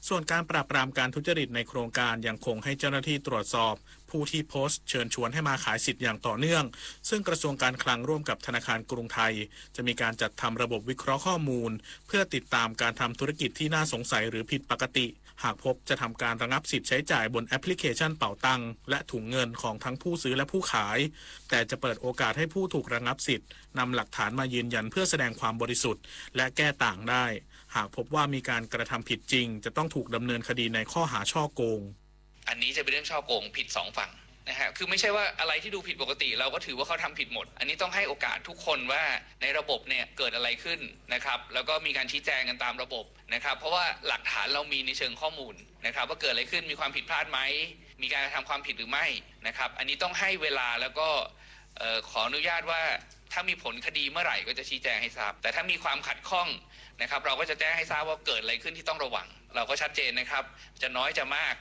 ส่วนการปราบปรามการทุจริตในโครงการยังคงให้เจ้าหน้าที่ตรวจสอบ ผู้ที่โพสต์เชิญชวนให้มาขายสิทธิ์อย่างต่อเนื่อง ซึ่งกระทรวงการคลังร่วมกับธนาคารกรุงไทย จะมีการจัดทำระบบวิเคราะห์ข้อมูล เพื่อติดตามการทำธุรกิจที่น่าสงสัยหรือผิดปกติ หากพบจะทำการระงับสิทธิ์ใช้จ่ายบนแอปพลิเคชันเป๋าตัง และถุงเงินของทั้งผู้ซื้อและผู้ขาย แต่จะเปิดโอกาสให้ผู้ถูกระงับสิทธิ์นำหลักฐานมายืนยันเพื่อแสดงความบริสุทธิ์ และแก้ต่างได้ หากพบว่ามีการกระทำผิดจริง จะต้องถูกดำเนินคดีในข้อหาฉ้อโกง อันนี้จะเป็นเรื่องฉ้อโกงผิดสองฝั่งนะฮะ คือไม่ใช่ว่าอะไรที่ดูผิดปกติเราก็ถือว่าเขาทำผิดหมด อันนี้ต้องให้โอกาสทุกคนว่าในระบบเนี่ยเกิดอะไรขึ้นนะครับ แล้วก็มีการชี้แจงกันตามระบบนะครับ เพราะว่าหลักฐานเรามีในเชิงข้อมูลนะครับ ว่าเกิดอะไรขึ้น มีความผิดพลาดไหม มีการกระทำความผิดหรือไม่นะครับ อันนี้ต้องให้เวลาแล้วก็ เอ่อ ขออนุญาตว่าถ้ามีผลคดีเมื่อไหร่ก็จะชี้แจงให้ทราบ แต่ถ้ามีความขัดข้องนะครับ เราก็จะแจ้งให้ทราบว่าเกิดอะไรขึ้นที่ต้องระวัง เราก็ชัดเจนนะครับ จะน้อยจะมาก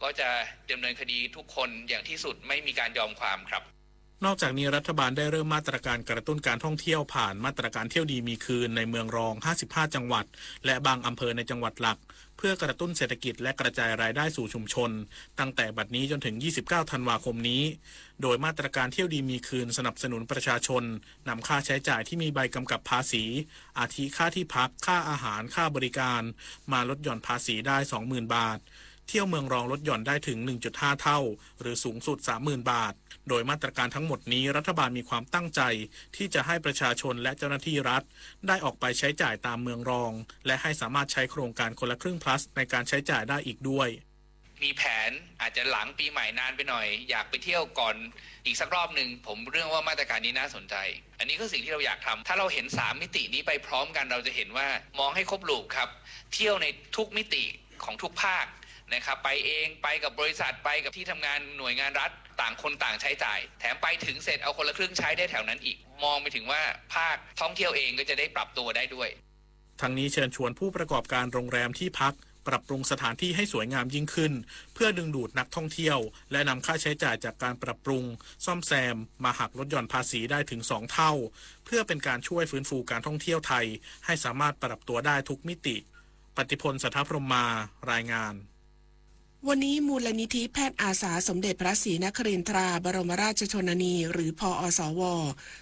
ก็จะดำเนินคดีทุกคนอย่างที่สุด ไม่มีการยอมความครับ นอกจากนี้รัฐบาลได้เริ่มมาตรการกระตุ้นการท่องเที่ยวผ่านมาตรการเที่ยวดีมีคืนในเมืองรอง ห้าสิบห้า จังหวัด และบางอำเภอในจังหวัดหลัก เพื่อกระตุ้นเศรษฐกิจและกระจายรายได้สู่ชุมชน ตั้งแต่บัดนี้จนถึง ยี่สิบเก้า ธันวาคมนี้ โดยมาตรการเที่ยวดีมีคืนสนับสนุนประชาชนนำค่าใช้จ่ายที่มีใบกำกับภาษี อาทิค่าที่พัก ค่าอาหาร ค่าบริการ มาลดหย่อนภาษีได้ สองหมื่น บาท เที่ยวเมืองรองลดหย่อนได้ถึง หนึ่งจุดห้า เท่า หรือสูงสุด สามหมื่น บาท โดยมาตรการทั้งหมดนี้รัฐบาลมีความตั้งใจที่จะให้ประชาชนและเจ้าหน้าที่รัฐได้ออกไปใช้จ่ายตามเมืองรอง และให้สามารถใช้โครงการคนละครึ่ง plus ในการใช้จ่ายได้อีกด้วย มีแผนอาจจะหลังปีใหม่นานไปหน่อย อยากไปเที่ยวก่อนอีกสักรอบหนึ่ง ผมเรื่องว่ามาตรการนี้น่าสนใจ อันนี้ก็สิ่งที่เราอยากทำ ถ้าเราเห็นสามมิตินี้ไปพร้อมกัน เราจะเห็นว่ามองให้ครบลูปครับ เที่ยวในทุกมิติของทุกภาคนะครับ ไปเอง ไปกับบริษัท ไปกับที่ทำงานหน่วยงานรัฐ ต่างคนต่างใช้จ่าย แถมไปถึงเสร็จเอาคนละครึ่งใช้ได้แถวนั้นอีก มองไปถึงว่าภาคท่องเที่ยวเองก็จะได้ปรับตัวได้ด้วย ทั้งนี้เชิญชวนผู้ประกอบการโรงแรมที่พัก ปรับปรุงสถานที่ให้สวยงามยิ่งขึ้น เพื่อดึงดูดนักท่องเที่ยว และนำค่าใช้จ่ายจากการปรับปรุง ซ่อมแซม มาหักลดหย่อนภาษีได้ถึงสองเท่า เพื่อเป็นการช่วยฟื้นฟูการท่องเที่ยวไทย ให้สามารถปรับตัวได้ทุกมิติ ปฏิพล สัทธพรหมมา รายงาน วันนี้มูลนิธิแพทย์อาสาสมเด็จพระศรีนครินทราบรมราชชนนี หรือ พอสว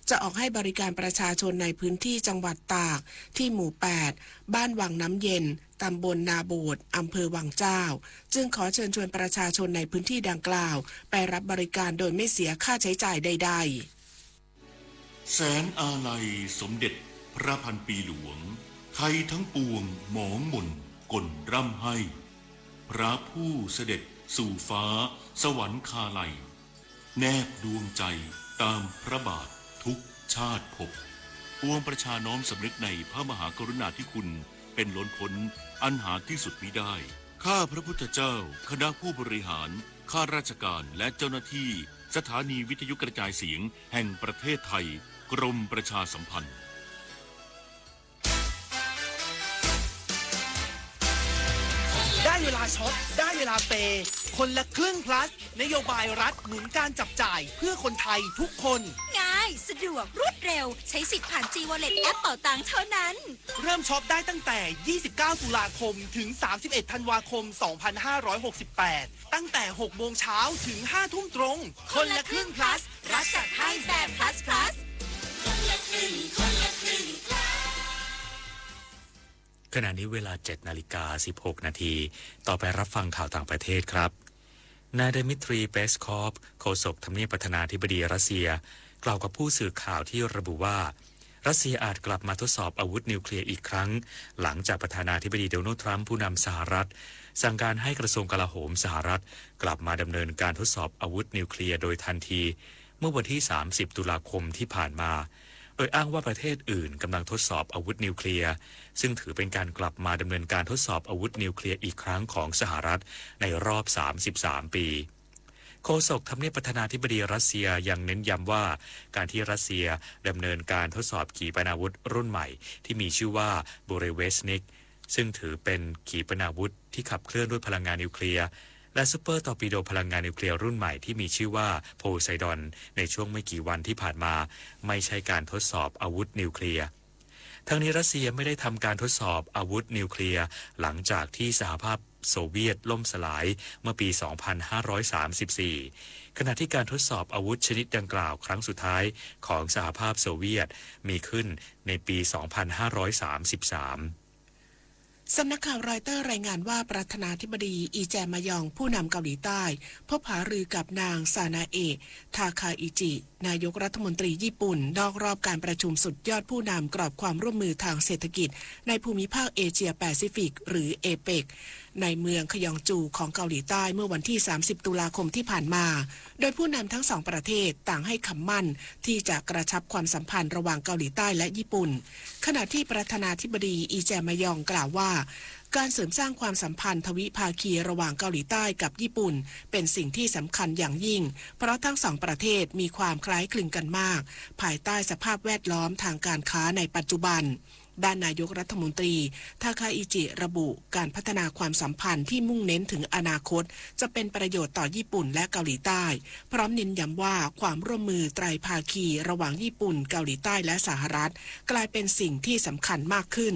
จะออกให้บริการประชาชนในพื้นที่จังหวัดตาก ที่หมู่ แปด บ้านวังน้ำเย็น ตำบลนาโบด อำเภอวังเจ้า จึงขอเชิญชวนประชาชนในพื้นที่ดังกล่าว ไปรับบริการโดยไม่เสียค่าใช้จ่ายใดๆ แสนอาลัยสมเด็จพระพันปีหลวง ไทยทั้งปวงหมองหม่นก่นร่ำไห้ พระผู้เสด็จสู่ฟ้าสวรรคาลัย แนบดวงใจตามพระบาททุกชาติภพ ปวงประชาน้อมสำนึกในพระมหากรุณาธิคุณเป็นล้นพ้นอันหาที่สุดมิได้ ข้าพระพุทธเจ้า คณะผู้บริหาร ข้าราชการ และเจ้าหน้าที่ สถานีวิทยุกระจายเสียงแห่งประเทศไทย กรมประชาสัมพันธ์ ได้เวลาช็อป ได้เวลาเปย์ คนละครึ่ง plus นโยบายรัฐหนุนการจับจ่ายเพื่อคนไทยทุกคน ง่าย สะดวก รวดเร็ว ใช้สิทธิ์ผ่าน G Wallet แอปเป๋าตังเท่านั้น เริ่มช็อปได้ตั้งแต่ ยี่สิบเก้า ตุลาคม ถึง สามสิบเอ็ด ธันวาคม สองพันห้าร้อยหกสิบแปด ตั้งแต่ หกโมงเช้า ถึง ห้าทุ่มตรง คนละครึ่ง plus รัฐจัดให้แบบ plus plus ขณะนี้เวลา เจ็ดนาฬิกา สิบหกนาที ต่อไปรับฟังข่าวต่างประเทศครับ นายดิมิทรี เปสคอฟ โฆษกทำเนียบประธานาธิบดีรัสเซีย กล่าวกับผู้สื่อข่าวที่ระบุว่า รัสเซียอาจกลับมาทดสอบอาวุธนิวเคลียร์อีกครั้ง หลังจากประธานาธิบดีโดนัลด์ทรัมป์ผู้นำสหรัฐ สั่งการให้กระทรวงกลาโหมสหรัฐ กลับมาดำเนินการทดสอบอาวุธนิวเคลียร์โดยทันที เมื่อวันที่ สามสิบ ตุลาคมที่ผ่านมา โดยอ้างว่าประเทศอื่นกำลังทดสอบอาวุธนิวเคลียร์ ซึ่งถือเป็นการกลับมาดำเนินการทดสอบอาวุธนิวเคลียร์อีกครั้งของสหรัฐในรอบ สามสิบสาม ปี โฆษกทำเนียบประธานาธิบดีรัสเซียยังเน้นย้ำว่า การที่รัสเซียดำเนินการทดสอบขีปนาวุธรุ่นใหม่ที่มีชื่อว่า บูเรเวสนิก ซึ่งถือเป็นขีปนาวุธที่ขับเคลื่อนด้วยพลังงานนิวเคลียร์ และซูเปอร์ตอร์ปิโดพลังงานนิวเคลียร์รุ่นใหม่ที่มีชื่อว่า โพไซดอน ในช่วงไม่กี่วันที่ผ่านมา ไม่ใช่การทดสอบอาวุธนิวเคลียร์ ทั้งนี้รัสเซียไม่ได้ทำการทดสอบอาวุธนิวเคลียร์ หลังจากที่สหภาพโซเวียตล่มสลายเมื่อปี สองพันห้าร้อยสามสิบสี่ ขณะที่การทดสอบอาวุธชนิดดังกล่าวครั้งสุดท้ายของสหภาพโซเวียตมีขึ้นในปี สองพันห้าร้อยสามสิบสาม สำนักข่าวรอยเตอร์รายงานว่าประธานาธิบดีอีแจมายองผู้นำเกาหลีใต้ พบหารือกับนางซานาเอะ ทาคาอิจิ นายกรัฐมนตรีญี่ปุ่น นอกรอบการประชุมสุดยอดผู้นำกรอบความร่วมมือทางเศรษฐกิจในภูมิภาคเอเชียแปซิฟิก หรือ เอเปก ในเมืองคยองจูของเกาหลีใต้เมื่อวันที่ สามสิบ ตุลาคมที่ผ่านมา โดยผู้นำทั้งสองประเทศต่างให้คำมั่นที่จะกระชับความสัมพันธ์ระหว่างเกาหลีใต้และญี่ปุ่น ขณะที่ประธานาธิบดีอีแจมายองกล่าวว่า การเสริมสร้างความสัมพันธ์ทวิภาคีระหว่างเกาหลีใต้กับญี่ปุ่น เป็นสิ่งที่สำคัญอย่างยิ่ง เพราะทั้งสองประเทศมีความคล้ายคลึงกันมาก ภายใต้สภาพแวดล้อมทางการค้าในปัจจุบัน ด้านนายกรัฐมนตรี ทาคาอิจิ ระบุ การพัฒนาความสัมพันธ์ที่มุ่งเน้นถึงอนาคต จะเป็นประโยชน์ต่อญี่ปุ่นและเกาหลีใต้ พร้อมเน้นย้ำว่าความร่วมมือไตรภาคีระหว่างญี่ปุ่น เกาหลีใต้ และสหรัฐ กลายเป็นสิ่งที่สำคัญมากขึ้น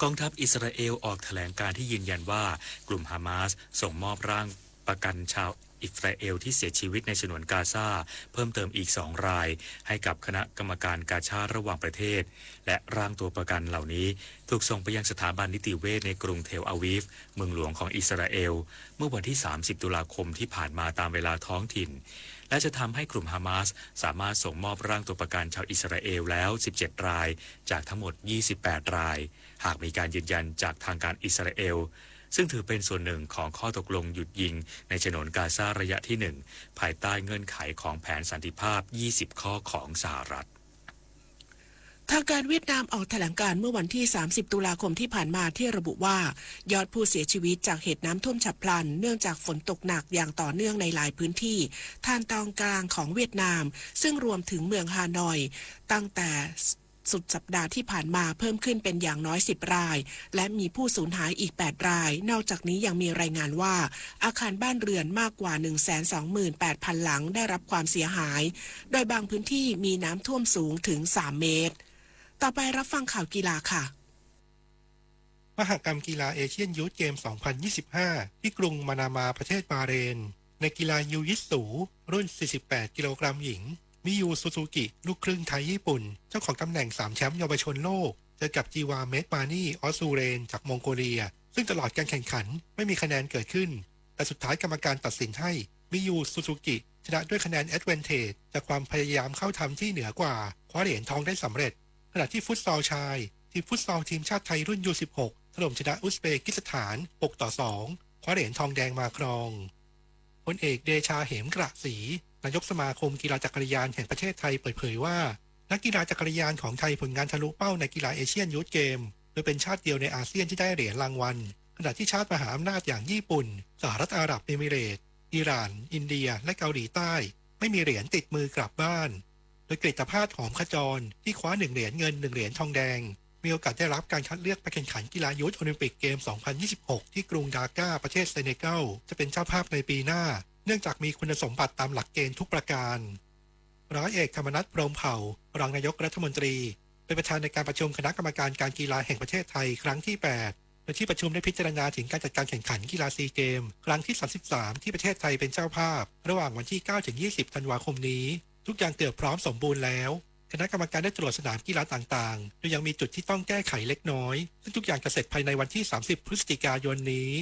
กองทัพอิสราเอลออกแถลงการณ์ที่ยืนยันว่า กลุ่มฮามาสส่งมอบร่างประกันชาวอิสราเอลที่เสียชีวิตในฉนวนกาซาเพิ่มเติมอีกสองราย ให้กับคณะกรรมการกาชาดระหว่างประเทศ และร่างตัวประกันเหล่านี้ถูกส่งไปยังสถาบันนิติเวชในกรุงเทลอาวีฟ เมืองหลวงของอิสราเอล เมื่อวันที่สามสิบตุลาคมที่ผ่านมาตามเวลาท้องถิ่น และจะทำให้กลุ่มฮามาสสามารถส่งมอบร่างตัวประกันชาวอิสราเอลแล้วสิบเจ็ดราย จากทั้งหมดยี่สิบแปดราย หากมีการยืนยันจากทางการอิสราเอล ซึ่งถือเป็นส่วนหนึ่งของข้อตกลงหยุดยิงในฉนวนกาซาระยะที่หนึ่ง ภายใต้เงื่อนไขของแผนสันติภาพยี่สิบข้อของสหรัฐ ทางการเวียดนามออกแถลงการณ์เมื่อวันที่สามสิบตุลาคมที่ผ่านมาที่ระบุว่า ยอดผู้เสียชีวิตจากเหตุน้ำท่วมฉับพลัน เนื่องจากฝนตกหนักอย่างต่อเนื่องในหลายพื้นที่ทางตอนกลางของเวียดนาม ซึ่งรวมถึงเมืองฮานอย ตั้งแต่สุดสัปดาห์ที่ผ่านมาเพิ่มขึ้นเป็นอย่างน้อยสิบราย และมีผู้สูญหายอีกแปดราย นอกจากนี้ยังมีรายงานว่า อาคารบ้านเรือนมากกว่าหนึ่งแสนสองหมื่นแปดพันหลังได้รับความเสียหาย โดยบางพื้นที่มีน้ำท่วมสูงถึงสามเมตร ต่อไปรับฟังข่าวกีฬาค่ะ มหกรรมกีฬาเอเชียนยูทเกม สองพันยี่สิบห้า ที่กรุงมานามาประเทศบาห์เรน ในกีฬายูยิตสูรุ่น สี่สิบแปด กิโลกรัมหญิง มิยู ซูซูกิ ลูกครึ่งไทย-ญี่ปุ่น เจ้าของตำแหน่งสามแชมป์เยาวชนโลก เจอกับจีวา เมดมานี ออสตูเรน จากมองโกเลีย ซึ่งตลอดการแข่งขันไม่มีคะแนนเกิดขึ้น แต่สุดท้ายกรรมการตัดสินให้มิยู ซูซูกิ ชนะด้วยคะแนนแอดแวนเทจจากความพยายามเข้าทำที่เหนือกว่า คว้าเหรียญทองได้สำเร็จ ขณะที่ฟุตซอลชาย ทีมฟุตซอลทีมชาติไทยรุ่น ยูสิบหก ถล่มชนะอุซเบกิสถาน หกต่อสอง คว้าเหรียญทองแดงมาครอง พลเอกเดชา เหมกระศรี นายกสมาคมกีฬาจักรยานแห่งประเทศไทยเปิดเผยว่า นักกีฬาจักรยานของไทยผลงานทะลุเป้าในกีฬาเอเชียนยูทเกม โดยเป็นชาติเดียวในอาเซียนที่ได้เหรียญรางวัล ขณะที่ชาติมหาอำนาจอย่างญี่ปุ่น สหรัฐอาหรับเอมิเรตส์ อิหร่าน อินเดีย และเกาหลีใต้ ไม่มีเหรียญติดมือกลับบ้าน โดยกฤตภาส หอมขจร ที่คว้าหนึ่งเหรียญเงิน หนึ่งเหรียญทองแดง มีโอกาสได้รับการคัดเลือกไปแข่งขันกีฬายูทโอลิมปิกเกม สองพันยี่สิบหก ที่กรุงดาก้า ประเทศเซเนกัล จะเป็นเจ้าภาพในปีหน้า เนื่องจากมีคุณสมบัติตามหลักเกณฑ์ทุกประการ ร้อยเอกธรรมนัส พรหมเผ่า รองนายกรัฐมนตรี เป็นประธานในการประชุมคณะกรรมการการกีฬาแห่งประเทศไทยครั้งที่แปด โดยที่ประชุมได้พิจารณาถึงการจัดการแข่งขันกีฬาซีเกม ครั้งที่สามสิบสาม ที่ประเทศไทยเป็นเจ้าภาพ ระหว่างวันที่เก้าถึงยี่สิบธันวาคมนี้ ทุกอย่างเกือบพร้อมสมบูรณ์แล้ว คณะกรรมการได้ตรวจสนามกีฬาต่างๆ โดยยังมีจุดที่ต้องแก้ไขเล็กน้อย ซึ่งทุกอย่างจะเสร็จภายในวันที่สามสิบพฤศจิกายนนี้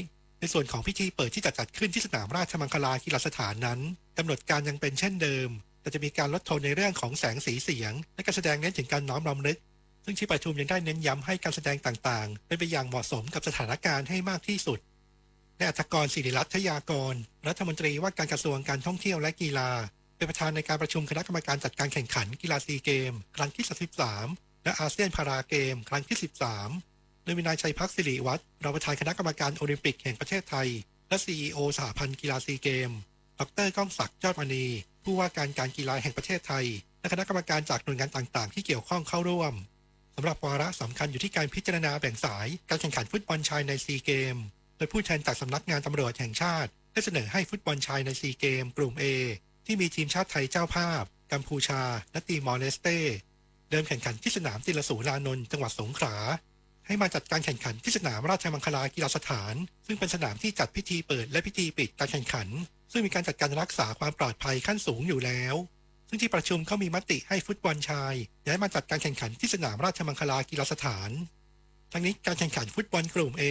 ในส่วนของพิธีเปิดที่จะจัดขึ้นที่สนามราชมังคลากีฬาสถานนั้น กำหนดการยังเป็นเช่นเดิม แต่จะมีการลดทอนในเรื่องของแสงสีเสียง และการแสดงเน้นถึงการน้อมรำลึก ซึ่งที่ประชุมยังได้เน้นย้ำให้การแสดงต่างๆ เป็นไปอย่างเหมาะสมกับสถานการณ์ให้มากที่สุด นายอัฏฐกร ศิริรัตน์ ทยากร รัฐมนตรีว่าการกระทรวงการท่องเที่ยวและกีฬา เป็นประธานในการประชุมคณะกรรมการจัดการแข่งขันกีฬาซีเกม ครั้งที่สามสิบสาม และอาเซียนพาราเกม ครั้งที่สิบสาม โดยมีนายชัยพัก สิริวัฒน์ รองประธานคณะกรรมการโอลิมปิกแห่งประเทศไทย และ ซีอีโอ สหพันธ์กีฬาซีเกม ดอกเตอร์ ก้องศักดิ์ ยอดมณี ผู้ว่าการการกีฬาแห่งประเทศไทย และคณะกรรมการจากหน่วยงานต่างๆ ที่เกี่ยวข้องเข้าร่วม สำหรับวาระสำคัญอยู่ที่การพิจารณาแบ่งสายการแข่งขันฟุตบอลชายในซีเกม โดยผู้แทนจากสำนักงานตำรวจแห่งชาติ ได้เสนอให้ฟุตบอลชายในซีเกมกลุ่ม A ที่มีทีมชาติไทยเจ้าภาพ กัมพูชา และตีมอร์เลสเต้ เดิมแข่งขันที่สนามติลสูรานนท์ จังหวัดสงขลา ให้มาจัดการแข่งขันที่สนามราชมังคลากีฬาสถาน ซึ่งเป็นสนามที่จัดพิธีเปิดและพิธีปิดการแข่งขัน ซึ่งมีการจัดการรักษาความปลอดภัยขั้นสูงอยู่แล้ว ซึ่งที่ประชุมก็มีมติให้ฟุตบอลชายย้ายมาจัดการแข่งขันที่สนามราชมังคลากีฬาสถาน ทั้งนี้การแข่งขันฟุตบอลกลุ่ม A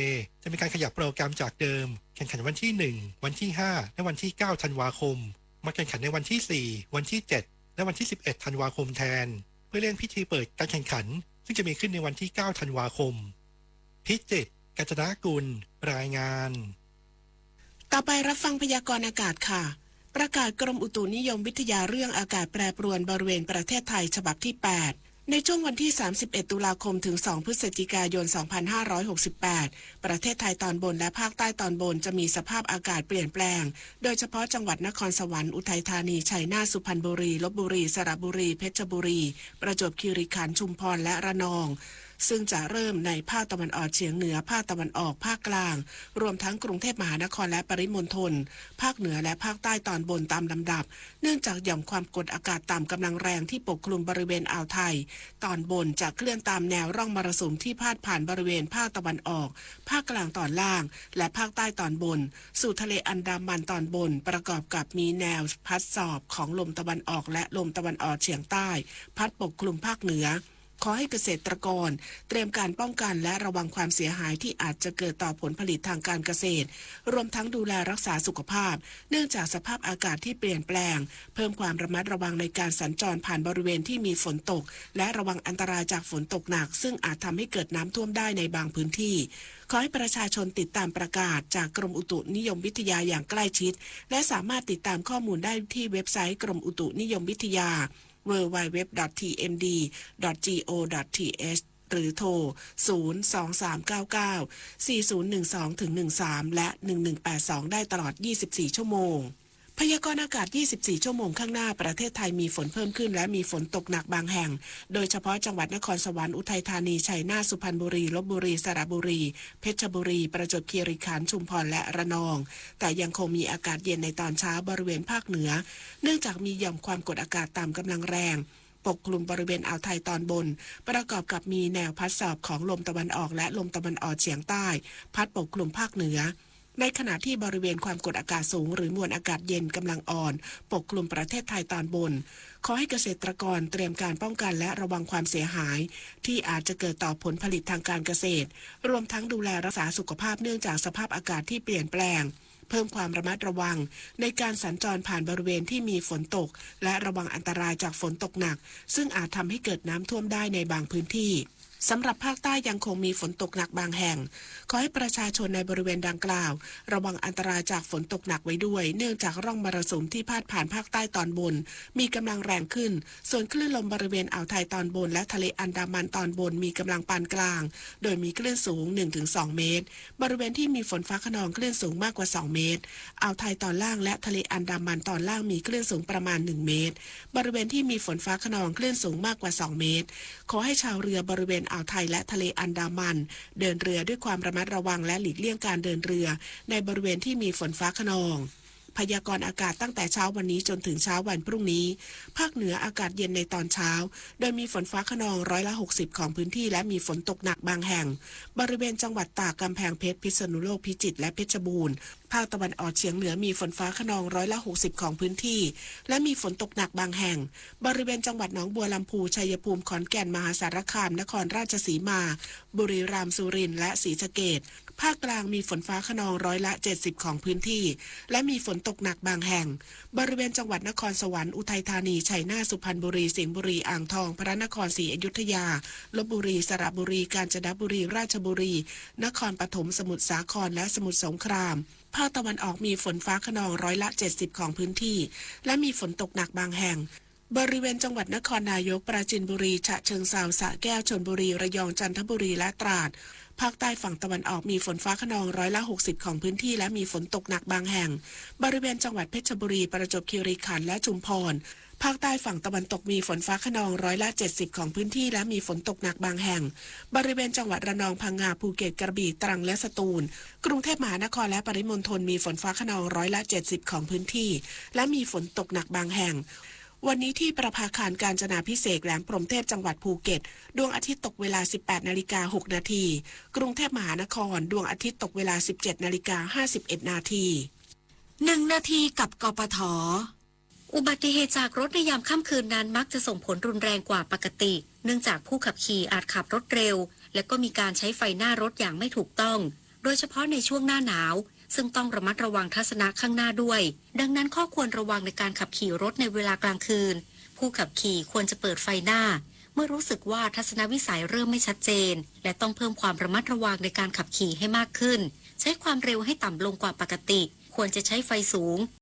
จะมีการขยับโปรแกรมจากเดิม แข่งขันวันที่หนึ่ง วันที่ห้า และวันที่เก้าธันวาคม มาแข่งขันในวันที่สี่ วันที่เจ็ด และวันที่สิบเอ็ดธันวาคมแทน เพื่อเลี่ยงพิธีเปิดการแข่งขัน ซึ่งจะมีขึ้นในวันที่เก้าธันวาคม พิจิตร กัญจนกุล รายงาน ต่อไปรับฟังพยากรณ์อากาศค่ะ ประกาศกรมอุตุนิยมวิทยาเรื่องอากาศแปรปรวนบริเวณประเทศไทยฉบับที่แปด ในช่วงวันที่สามสิบเอ็ดตุลาคมถึงสองพฤศจิกายนสองพันห้าร้อยหกสิบแปด ประเทศไทยตอนบนและภาคใต้ตอนบนจะมีสภาพอากาศเปลี่ยนแปลง โดยเฉพาะจังหวัดนครสวรรค์ อุทัยธานี ชัยนาท สุพรรณบุรี ลพบุรี สระบุรี เพชรบุรี ประจวบคีรีขันธ์ ชุมพร และระนอง ซึ่งจะเริ่มในภาคตะวันออกเฉียงเหนือ ภาคตะวันออก ภาคกลาง รวมทั้งกรุงเทพมหานครและปริมณฑล ภาคเหนือและภาคใต้ตอนบนตามลำดับ เนื่องจากหย่อมความกดอากาศต่ำกำลังแรงที่ปกคลุมบริเวณอ่าวไทยตอนบนจะเคลื่อนตามแนวร่องมรสุมที่พาดผ่านบริเวณภาคตะวันออก ภาคกลางตอนล่าง และภาคใต้ตอนบน สู่ทะเลอันดามันตอนบน ประกอบกับมีแนวพัดสอบของลมตะวันออกและลมตะวันออกเฉียงใต้ พัดปกคลุมภาคเหนือ ขอให้เกษตรกรเตรียมการป้องกันและระวังความเสียหายที่อาจจะเกิดต่อผลผลิตทางการเกษตร รวมทั้งดูแลรักษาสุขภาพ เนื่องจากสภาพอากาศที่เปลี่ยนแปลง เพิ่มความระมัดระวังในการสัญจรผ่านบริเวณที่มีฝนตก และระวังอันตรายจากฝนตกหนัก ซึ่งอาจทำให้เกิดน้ำท่วมได้ในบางพื้นที่ ขอให้ประชาชนติดตามประกาศจากกรมอุตุนิยมวิทยาอย่างใกล้ชิด และสามารถติดตามข้อมูลได้ที่เว็บไซต์กรมอุตุนิยมวิทยา ดับเบิลยู ดับเบิลยู ดับเบิลยู ดอท ที เอ็ม ดี ดอท จี โอ ดอท ที เอช หรือโทร ศูนย์ สอง สาม เก้า เก้า สี่ ศูนย์ หนึ่ง สอง ถึง หนึ่ง สาม และ หนึ่ง หนึ่ง แปด สอง ได้ตลอด ยี่สิบสี่ ชั่วโมง พยากรณ์อากาศ ยี่สิบสี่ ชั่วโมงข้างหน้า ประเทศไทยมีฝนเพิ่มขึ้น และมีฝนตกหนักบางแห่ง โดยเฉพาะจังหวัดนครสวรรค์ อุทัยธานี ชัยนาท สุพรรณบุรี ลพบุรี สระบุรี เพชรบุรี ประจวบคีรีขันธ์ ชุมพร และระนอง แต่ยังคงมีอากาศเย็นในตอนเช้าบริเวณภาคเหนือ เนื่องจากมีหย่อมความกดอากาศต่ำกำลังแรง ปกคลุมบริเวณอ่าวไทยตอนบน ประกอบกับมีแนวพัดสอบของลมตะวันออกและลมตะวันออกเฉียงใต้ พัดปกคลุมภาคเหนือ ในขณะที่บริเวณความกดอากาศสูงหรือมวลอากาศเย็นกำลังอ่อน ปกคลุมประเทศไทยตอนบน ขอให้เกษตรกรเตรียมการป้องกันและระวังความเสียหาย ที่อาจจะเกิดต่อผลผลิตทางการเกษตร รวมทั้งดูแลรักษาสุขภาพเนื่องจากสภาพอากาศที่เปลี่ยนแปลง เพิ่มความระมัดระวังในการสัญจรผ่านบริเวณที่มีฝนตก และระวังอันตรายจากฝนตกหนัก ซึ่งอาจทำให้เกิดน้ำท่วมได้ในบางพื้นที่ สำหรับภาคใต้ยังคงมีฝนตกหนักบางแห่ง ขอให้ประชาชนในบริเวณดังกล่าว ระวังอันตรายจากฝนตกหนักไว้ด้วย เนื่องจากร่องมรสุมที่พาดผ่านภาคใต้ตอนบน มีกำลังแรงขึ้น ส่วนคลื่นลมบริเวณอ่าวไทยตอนบน และทะเลอันดามันตอนบนมีกำลังปานกลาง โดยมีคลื่นสูง หนึ่งถึงสอง เมตร บริเวณที่มีฝนฟ้าคะนองคลื่นสูงมากกว่า สอง เมตร อ่าวไทยตอนล่างและทะเลอันดามันตอนล่างมีคลื่นสูงประมาณ หนึ่ง เมตร บริเวณที่มีฝนฟ้าคะนองคลื่นสูงมากกว่า สอง เมตร ขอให้ชาวเรือบริเวณอ่าวไทยและทะเลอันดามัน เดินเรือด้วยความระมัดระวังและหลีกเลี่ยงการเดินเรือในบริเวณที่มีฝนฟ้าคะนอง พยากรณ์อากาศตั้งแต่เช้าวันนี้จนถึงเช้าวันพรุ่งนี้ ภาคเหนืออากาศเย็นในตอนเช้า โดยมีฝนฟ้าคะนองร้อยละ หกสิบ ของพื้นที่ และมีฝนตกหนักบางแห่ง บริเวณจังหวัดตาก กำแพงเพชร พิษณุโลก พิจิตร และเพชรบูรณ์ ภาคตะวันออกเฉียงเหนือมีฝนฟ้าคะนองร้อยละ หกสิบ ของพื้นที่ และมีฝนตกหนักบางแห่ง บริเวณจังหวัดหนองบัวลำภู ชัยภูมิ ขอนแก่น มหาสารคาม นครราชสีมา บุรีรัมย์ สุรินทร์ และศรีสะเกษ ภาคกลางมีฝนฟ้าคะนองร้อยละ เจ็ดสิบ ของพื้นที่ และมีฝนตกหนักบางแห่ง บริเวณจังหวัดนครสวรรค์ อุทัยธานี ชัยนาท สุพรรณบุรี สิงห์บุรี อ่างทอง พระนครศรีอยุธยา ลพบุรี สระบุรี กาญจนบุรี ราชบุรี นครปฐม สมุทรสาคร และสมุทรสงคราม ภาคตะวันออกมีฝนฟ้าคะนองร้อยละ เจ็ดสิบ ของพื้นที่ และมีฝนตกหนักบางแห่ง บริเวณจังหวัดนครนายก ปราจีนบุรี ฉะเชิงเทรา สระแก้ว ชลบุรี ระยอง จันทบุรี และตราด ภาคใต้ฝั่งตะวันออกมีฝนฟ้าคะนองร้อยละ หกสิบ ของพื้นที่ และมีฝนตกหนักบางแห่ง บริเวณจังหวัดเพชรบุรี ประจวบคีรีขันธ์ และชุมพร ภาคใต้ฝั่งตะวันตกมีฝนฟ้าคะนองร้อยละ เจ็ดสิบ ของพื้นที่ และมีฝนตกหนักบางแห่ง บริเวณจังหวัดระนอง พังงา ภูเก็ต กระบี่ ตรัง และสตูล กรุงเทพมหานครและปริมณฑลมีฝนฟ้าคะนองร้อยละ เจ็ดสิบ ของพื้นที่ และมีฝนตกหนักบางแห่ง วันนี้ที่ประภาคารกาญจนาภิเษก แหลมพรหมเทพ จังหวัดภูเก็ต ดวงอาทิตย์ตกเวลา สิบแปดนาฬิกาหกนาที กรุงเทพมหานคร ดวงอาทิตย์ตกเวลา สิบเจ็ดนาฬิกาห้าสิบเอ็ดนาที หนึ่งนาทีกับ กปท. อุบัติเหตุจากรถในยามค่ำคืนนั้นมักจะส่งผลรุนแรงกว่าปกติ เนื่องจากผู้ขับขี่อาจขับรถเร็ว และก็มีการใช้ไฟหน้ารถอย่างไม่ถูกต้อง โดยเฉพาะในช่วงหน้าหนาว ซึ่งต้องระมัดระวังทัศนะข้างหน้าด้วย ดังนั้นข้อควรระวังในการขับขี่รถในเวลากลางคืน ผู้ขับขี่ควรจะเปิดไฟหน้า เมื่อรู้สึกว่าทัศนวิสัยเริ่มไม่ชัดเจน และต้องเพิ่มความระมัดระวังในการขับขี่ให้มากขึ้น ใช้ความเร็วให้ต่ำลงกว่าปกติ ควรจะใช้ไฟสูง